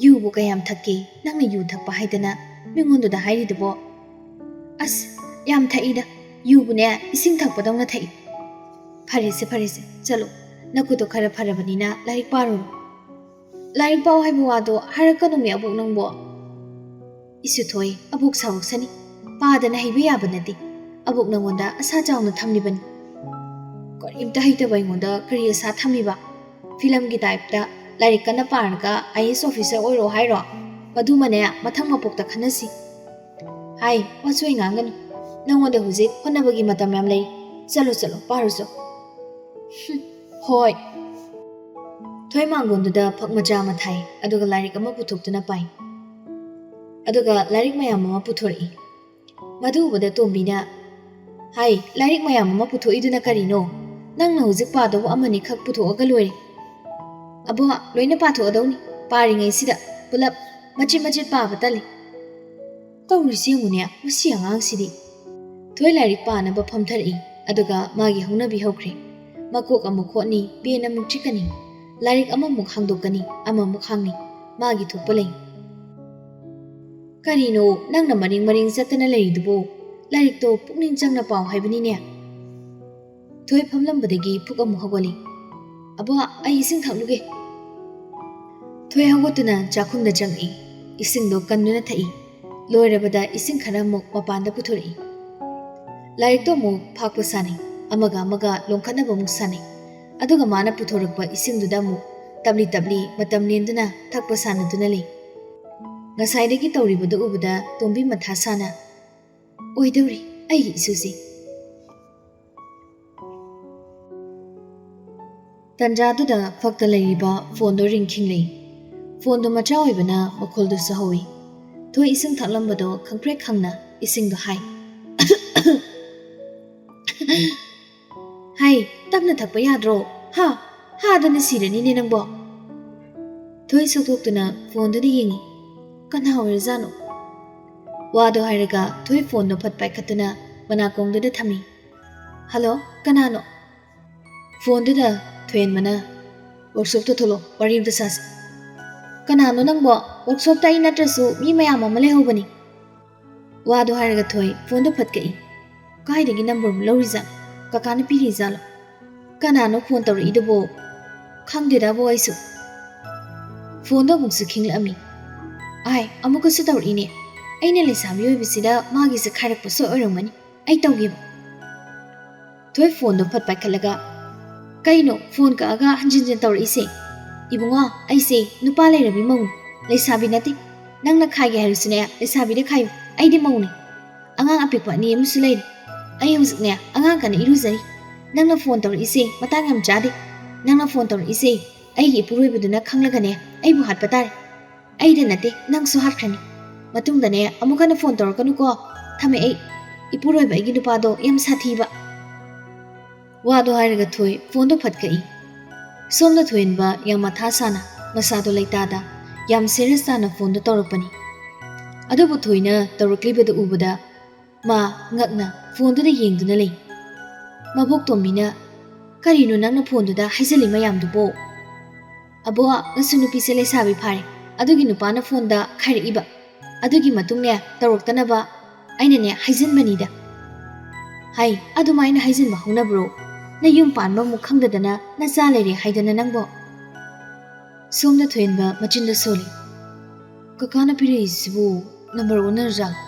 "ꯌꯨꯕꯨ ꯀꯌꯥꯝ ꯊꯛꯀꯦ? ꯅꯪꯅ ꯌꯨ ꯊꯛꯄ ꯍꯥꯏꯗꯅ ꯃꯤꯉꯣꯟꯗꯨꯗ ꯍꯥꯏꯔꯤꯗꯨꯕꯣ?" "ꯑꯁ, ꯌꯥꯝ ꯊꯛꯏꯗ꯫ ꯌꯨꯕꯨꯅꯦ, ꯏꯁꯤꯡ ꯊꯛꯄꯗꯧꯅ ꯊꯛꯏ꯫" "ꯐꯔꯦꯁꯦ, ꯐꯔꯦꯁꯦ, ꯆꯠꯂꯣ꯫ ꯅꯈꯨꯠꯇꯣ ꯈꯔ ꯐꯔꯕꯅꯤꯅ ꯂꯥꯏꯔꯤꯛ ꯄꯥꯔꯨꯔꯣ꯫" "ꯂꯥꯏꯔꯤꯛ ꯄꯥꯎ ꯍꯥꯏꯕ ꯋꯥꯗꯣ ꯍꯥꯏꯔꯛꯀꯅꯨꯃꯤ ꯑꯕꯣꯛ ꯅꯪꯕꯣ꯫" "ꯏꯁꯨ ꯊꯣꯏ, ꯑꯕꯣꯛ ꯁꯥꯎꯔꯛꯁꯅꯤ꯫ ꯄꯥꯗꯅ ꯍꯩꯕ ꯌꯥꯕ ꯅꯠꯇꯦ꯫ ꯑꯕꯣꯛ ꯅꯪꯉꯣꯟꯗ ꯑꯁꯥ ꯆꯥꯎꯅ ꯊꯝꯂꯤꯕꯅꯤ꯫" "ꯀꯔꯤꯝꯇ ꯍꯩꯇꯕ ꯑꯩꯉꯣꯟꯗ ꯀꯔꯤ ꯑꯁꯥ ꯊꯝꯃꯤꯕ? ꯐꯤꯂꯝꯒꯤ ꯇꯥꯏꯞꯇ ꯂꯥꯏꯔꯤꯛ ꯀꯟꯅ ꯄꯥꯔꯒ IAS officer ꯑꯣꯏꯔꯣ ꯍꯥꯏꯔꯣ? ꯃꯗꯨꯃꯅꯦ, ꯃꯊꯪ ꯃꯄꯣꯛꯇ ꯈꯟꯅꯁꯤ꯫" "ꯍꯥꯏ, ꯋꯥꯆꯣꯏ ꯉꯥꯡꯒꯅꯨ꯫ ꯅꯪꯉꯣꯟꯗ ꯍꯧꯖꯤꯛ ꯍꯣꯠꯅꯕꯒꯤ ꯃꯇꯝ ꯌꯥꯝ ꯂꯩ꯫ ꯆꯠꯂꯣ, ꯆꯠꯂꯣ, ꯄꯥꯔꯨꯆꯣ꯫" "ꯍꯨꯝ, ꯍꯣꯏ꯫" ꯊꯣꯏ ꯃꯥꯡꯒꯣꯟꯗꯨꯗ ꯐꯛ ꯃꯆꯥ ꯑꯃ ꯊꯥꯏ, ꯑꯗꯨꯒ ꯂꯥꯏꯔꯤꯛ ꯑꯃ ꯄꯨꯊꯣꯛꯇꯨꯅ ꯄꯥꯏ꯫ ꯑꯗꯨꯒ ꯂꯥꯏꯔꯤꯛ ꯃꯌꯥꯝ ꯑꯃ ꯄꯨꯊꯣꯔꯛꯏ꯫ ꯃꯗꯨ ꯎꯕꯗ ꯇꯣꯝꯕꯤꯅ, "ꯍꯥꯏ, ꯂꯥꯏꯔꯤꯛ ꯃꯌꯥꯝ ꯑꯃ ꯄꯨꯊꯣꯛꯏꯗꯨꯅ ꯀꯔꯤꯅꯣ? ꯅꯪꯅ ꯍꯧꯖꯤꯛ ꯄꯥꯗꯧꯕ ꯑꯃꯅꯤ ꯈꯛ ꯄꯨꯊꯣꯛꯑꯒ ꯂꯣꯏꯔꯦ꯫" "ꯑꯕꯣ, ꯂꯣꯏꯅ ꯄꯥꯊꯣꯛꯑꯗꯧꯅꯤ꯫ ꯄꯥꯔꯤꯉꯩꯁꯤꯗ ꯄꯨꯂꯞ ꯃꯆꯤꯠ ꯃꯆꯤꯠ ꯄꯥꯕ ꯇꯜꯂꯤ꯫" "ꯇꯧꯔꯤꯁꯤ ꯌꯦꯡꯉꯨꯅꯦ, ꯃꯁꯤ ꯑꯉꯥꯡꯁꯤꯗꯤ꯫" ꯊꯣꯏ ꯂꯥꯏꯔꯤꯛ ꯄꯥꯅꯕ ꯐꯝꯊꯔꯛꯏ, ꯑꯗꯨꯒ ꯃꯥꯒꯤ ꯍꯧꯅꯕꯤ ꯍꯧꯈ꯭ꯔꯦ꯫ ꯃꯀꯣꯛ ꯑꯃꯨꯛ ꯍꯣꯠꯅꯤ, ꯄꯦꯟ ꯑꯃꯨꯛ ꯆꯤꯛꯀꯅꯤ, ꯂꯥꯏꯔꯤꯛ ꯑꯃꯃꯨꯛ ꯍꯥꯡꯗꯣꯛꯀꯅꯤ, ꯑꯃꯃꯨꯛ ꯍꯥꯡꯅꯤ, ꯃꯥꯒꯤ ꯊꯣꯛꯄ ꯂꯩ꯫ "ꯀꯔꯤꯅꯣ ꯅꯪꯅ ꯃꯔꯦꯡ ꯃꯔꯦꯡ ꯆꯠꯇꯅ ꯂꯩꯔꯤꯗꯨꯕꯨ? ꯂꯥꯏꯔꯤꯛꯇꯣ ꯄꯨꯛꯅꯤꯡ ꯆꯪꯅ ꯄꯥꯎ ꯍꯥꯏꯕꯅꯤꯅꯦ꯫" ꯊꯣꯏ ꯐꯝꯂꯝꯕꯗꯒꯤ ꯐꯨꯛ ꯑꯃꯨꯛ ꯍꯧꯒꯠꯂꯤ꯫ "ꯑꯕꯣ, ꯑꯩ ꯏꯁꯤꯡ ꯊꯛꯂꯨꯒꯦ꯫" ꯊꯣꯏ ꯍꯧꯒꯠꯇꯨꯅ ꯆꯥꯛꯈꯨꯝꯗ ꯆꯪꯉꯛꯏ꯫ ꯏꯁꯤꯡꯗꯣ ꯀꯟꯗꯨꯅ ꯊꯛꯏ꯫ ꯂꯣꯏꯔꯕꯗ ꯏꯁꯤꯡ ꯈꯔ ꯑꯃꯨꯛ ꯃꯄꯥꯟꯗ ꯄꯨꯊꯣꯔꯛꯏ꯫ ꯂꯥꯏꯔꯤꯛꯇꯣ ꯑꯃꯨꯛ ꯐꯥꯛꯄ ꯁꯥꯟꯅꯩ, ꯑꯃꯒ ꯑꯃꯒ ꯂꯣꯡꯈꯠꯅꯕ ꯑꯃꯨꯛ ꯁꯥꯟꯅꯩ꯫ ꯑꯗꯨꯒ ꯃꯥꯅ ꯄꯨꯊꯣꯔꯛꯄ ꯏꯁꯤꯡꯗꯨꯗ ꯑꯃꯨꯛ ꯇꯞꯂꯤ ꯇꯞꯂꯤ ꯃꯇꯝ ꯂꯦꯟꯗꯨꯅ ꯊꯛꯄ ꯁꯥꯟꯅꯗꯨꯅ ꯂꯩ꯫ ꯉꯁꯥꯏꯗꯒꯤ ꯇꯧꯔꯤꯕꯗꯨ ꯎꯕꯗ ꯇꯣꯝꯕꯤ ꯃꯊꯥ ꯁꯥꯅ, "ꯑꯣꯏꯗꯧꯔꯤ ꯑꯩꯒꯤ ꯏꯁꯨꯁꯤ"꯫ ꯇꯟꯖꯥꯗꯨꯗ ꯐꯛꯇ ꯂꯩꯔꯤꯕ ꯐꯣꯟꯗꯣ ꯔꯤꯡ ꯈꯤꯡꯂꯛꯏ꯫ ꯐꯣꯟꯗꯣ ꯃꯆꯥ ꯑꯣꯏꯕꯅ ꯃꯈꯣꯜꯗꯨꯁꯨ ꯍꯧꯏ꯫ ꯊꯣꯏ ꯏꯁꯤꯡ ꯊꯛꯂꯝꯕꯗꯣ ꯈꯪꯄ꯭ꯔꯦꯛ ꯈꯪꯅ ꯏꯁꯤꯡꯗꯣ ꯍꯥꯏ꯫ "ꯍꯥꯏ, ꯇꯞꯅ ꯊꯛꯄ ꯌꯥꯗ꯭ꯔꯣ? ꯍꯥ? ꯍꯥꯗꯅ ꯁꯤꯔꯅꯤꯅꯦ ꯅꯪꯕꯣ!" ꯊꯣꯏ ꯁꯣꯛꯇꯣꯛꯇꯨꯅ ꯐꯣꯟꯗꯨꯗ ꯌꯦꯡꯉꯤ꯫ ꯀꯅꯥ ꯑꯣꯏꯔꯖꯥꯠꯅꯣ? ꯋꯥꯗꯣ ꯍꯥꯏꯔꯒ ꯊꯣꯏ ꯐꯣꯟꯗꯣ ꯐꯠ ꯄꯥꯏꯈꯠꯇꯨꯅ ꯃꯅꯥꯀꯣꯡꯗꯨꯗ ꯊꯝꯃꯤ꯫ "ꯍꯜꯂꯣ, ꯀꯅꯥꯅꯣ?" ꯐꯣꯟꯗꯨꯗ ꯊꯣꯏꯍꯦꯟꯕꯅ, "ꯋꯥꯔꯛꯁꯣꯞꯇ ꯊꯣꯛꯂꯛꯑꯣ, ꯋꯥꯔꯤ ꯑꯝꯇ ꯁꯥꯁꯤ"꯫ "ꯀꯅꯥꯅꯣ ꯅꯪꯕꯣ? ꯋꯥꯔꯛꯁꯣꯞꯇ ꯑꯩ ꯅꯠꯇ꯭ꯔꯁꯨ ꯃꯤ ꯃꯌꯥꯝ ꯑꯃ ꯂꯩꯍꯧꯕꯅꯤ"꯫ ꯋꯥꯗꯣ ꯍꯥꯏꯔꯒ ꯊꯣꯏ ꯐꯣꯟꯗꯣ ꯐꯠ ꯀꯛꯏ꯫ ꯀꯥꯏꯗꯒꯤ ꯅꯝꯕꯔ ꯑꯃꯨꯛ ꯂꯧꯔꯤꯖꯥꯠꯅꯣ? ꯀꯀꯥꯅ ꯄꯤꯔꯤꯖꯥꯠꯂꯣ? ꯀꯅꯥꯅꯣ ꯐꯣꯟ ꯇꯧꯔꯛꯏꯗꯨꯕꯣ? ꯈꯪꯗꯦꯗꯕꯣ ꯑꯩꯁꯨ꯫ ꯐꯣꯟꯗꯣ ꯑꯃꯨꯛꯁꯨ ꯈꯤꯡꯂꯛꯑꯝꯃꯤ꯫ "ꯑꯥꯏ, ꯑꯃꯨꯛꯀꯁꯨ ꯇꯧꯔꯛꯏꯅꯦ꯫ ꯑꯩꯅ ꯂꯩꯁꯥꯕꯤ ꯑꯣꯏꯕꯁꯤꯗ ꯃꯥꯒꯤꯁꯦ ꯈꯥꯏꯔꯛꯄ ꯁꯣꯏ ꯑꯣꯏꯔꯝꯒꯅꯤ꯫ ꯑꯩ ꯇꯧꯒꯦꯕ"꯫ ꯊꯣꯏ ꯐꯣꯟꯗꯣ ꯐꯠ ꯄꯥꯏꯈꯠꯂꯒ, "ꯀꯩꯅꯣ ꯐꯣꯟ ꯀꯛꯑꯒ ꯍꯟꯖꯤꯟ ꯍꯟꯖꯤꯟ ꯇꯧꯔꯛꯏꯁꯦ?" "ꯏꯕꯨꯡꯉꯣ, ꯑꯩꯁꯦ ꯅꯨꯄꯥ ꯂꯩꯔꯕꯤ ꯃꯧꯅꯤ, ꯂꯩꯁꯥꯕꯤ ꯅꯠꯇꯦ꯫ ꯅꯪꯅ ꯈꯥꯏꯒꯦ ꯍꯥꯏꯔꯁꯨꯅꯦ, ꯂꯩꯁꯥꯕꯤꯗ ꯈꯥꯏꯌꯨ, ꯑꯩꯗꯤ ꯃꯧꯅꯤ꯫ ꯑꯉꯥꯡ ꯑꯄꯤꯛꯄ ꯑꯅꯤ ꯑꯃꯁꯨ ꯂꯩꯔꯦ꯫ ꯑꯩ ꯍꯧꯖꯤꯛꯅꯦ ꯑꯉꯥꯡ ꯀꯟꯅ ꯏꯔꯨꯖꯔꯤ꯫ ꯅꯪꯅ ꯐꯣꯟ ꯇꯧꯔꯛꯏꯁꯦ ꯃꯇꯥꯡ ꯌꯥꯝ ꯆꯥꯗꯦ꯫ ꯅꯪꯅ ꯐꯣꯟ ꯇꯧꯔꯛꯏꯁꯦ ꯑꯩꯒꯤ ꯏꯄꯨꯔꯣꯏꯕꯗꯨꯅ ꯈꯪꯂꯒꯅꯦ ꯑꯩꯕꯨ ꯍꯥꯠꯄ ꯇꯥꯔꯦ꯫ ꯑꯩꯗ ꯅꯠꯇꯦ, ꯅꯪꯁꯨ ꯍꯥꯠꯈ꯭ꯔꯅꯤ꯫ ꯃꯇꯨꯡꯗꯅꯦ ꯑꯃꯨꯛ ꯍꯟꯅ ꯐꯣꯟ ꯇꯧꯔꯛꯀꯅꯨꯀꯣ꯫ ꯊꯝꯃꯦ ꯑꯩ꯫ ꯏꯄꯨꯔꯣꯏꯕ ꯑꯩꯒꯤ ꯅꯨꯄꯥꯗꯣ ꯌꯥꯝ ꯁꯥꯊꯤꯕ"꯫ ꯋꯥꯗꯣ ꯍꯥꯏꯔꯒ ꯊꯣꯏ ꯐꯣꯟꯗꯣ ꯐꯠ ꯀꯛꯏ꯫ ꯁꯣꯝꯗ ꯊꯣꯏꯍꯦꯟꯕ ꯌꯥꯝ ꯃꯊꯥ ꯁꯥꯅ, ꯃꯁꯥꯗꯣ ꯂꯩꯇꯥꯗ, ꯌꯥꯝ ꯁꯦꯔꯤꯌꯁ ꯇꯥꯅ ꯐꯣꯟꯗꯣ ꯇꯧꯔꯛꯄꯅꯤ꯫ ꯑꯗꯨꯕꯨ ꯊꯣꯏꯅ ꯇꯧꯔꯛꯂꯤꯕꯗꯨ ꯎꯕꯗ ꯃꯥ ꯉꯛꯅ ꯐꯣꯟꯗꯨꯗ ꯌꯦꯡꯗꯨꯅ ꯂꯩ꯫ ꯃꯕꯣꯛ ꯇꯣꯝꯕꯤꯅ, "ꯀꯔꯤꯅꯣ ꯅꯪꯅ ꯐꯣꯟꯗꯨꯗ ꯍꯥꯏꯖꯜꯂꯤ ꯃꯌꯥꯝꯗꯨꯕꯣ?" "ꯑꯕꯣ, ꯅꯁꯨ ꯅꯨꯄꯤꯁꯦ ꯂꯩꯁꯥꯕꯤ ꯐꯥꯔꯦ, ꯑꯗꯨꯒꯤ ꯅꯨꯄꯥꯅ ꯐꯣꯟꯗ ꯈꯥꯏꯔꯛꯏꯕ꯫ ꯑꯗꯨꯒꯤ ꯃꯇꯨꯡꯅꯦ ꯇꯧꯔꯛꯇꯅꯕ ꯑꯩꯅꯅꯦ ꯍꯥꯏꯖꯤꯟꯕꯅꯤꯗ"꯫ "ꯍꯥꯏ, ꯑꯗꯨꯃꯥꯏꯅ ꯍꯥꯏꯖꯤꯟꯕ ꯍꯧꯅꯕ꯭ꯔꯣ? ꯅꯌꯨꯝ ꯄꯥꯟꯕ ꯑꯃꯨꯛ ꯈꯪꯗꯗꯅ ꯅꯆꯥ ꯂꯩꯔꯦ ꯍꯥꯏꯗꯅ ꯅꯪꯕꯣ"꯫ ꯁꯣꯝꯗ ꯊꯣꯏꯍꯦꯟꯕ ꯃꯆꯤꯟꯗ ꯁꯣꯜꯂꯤ꯫ "ꯀꯀꯥꯅ ꯄꯤꯔꯛꯏꯁꯤꯕꯨ ꯅꯝꯕꯔ ꯑꯣꯟꯅꯔꯖꯥꯠꯂꯣ?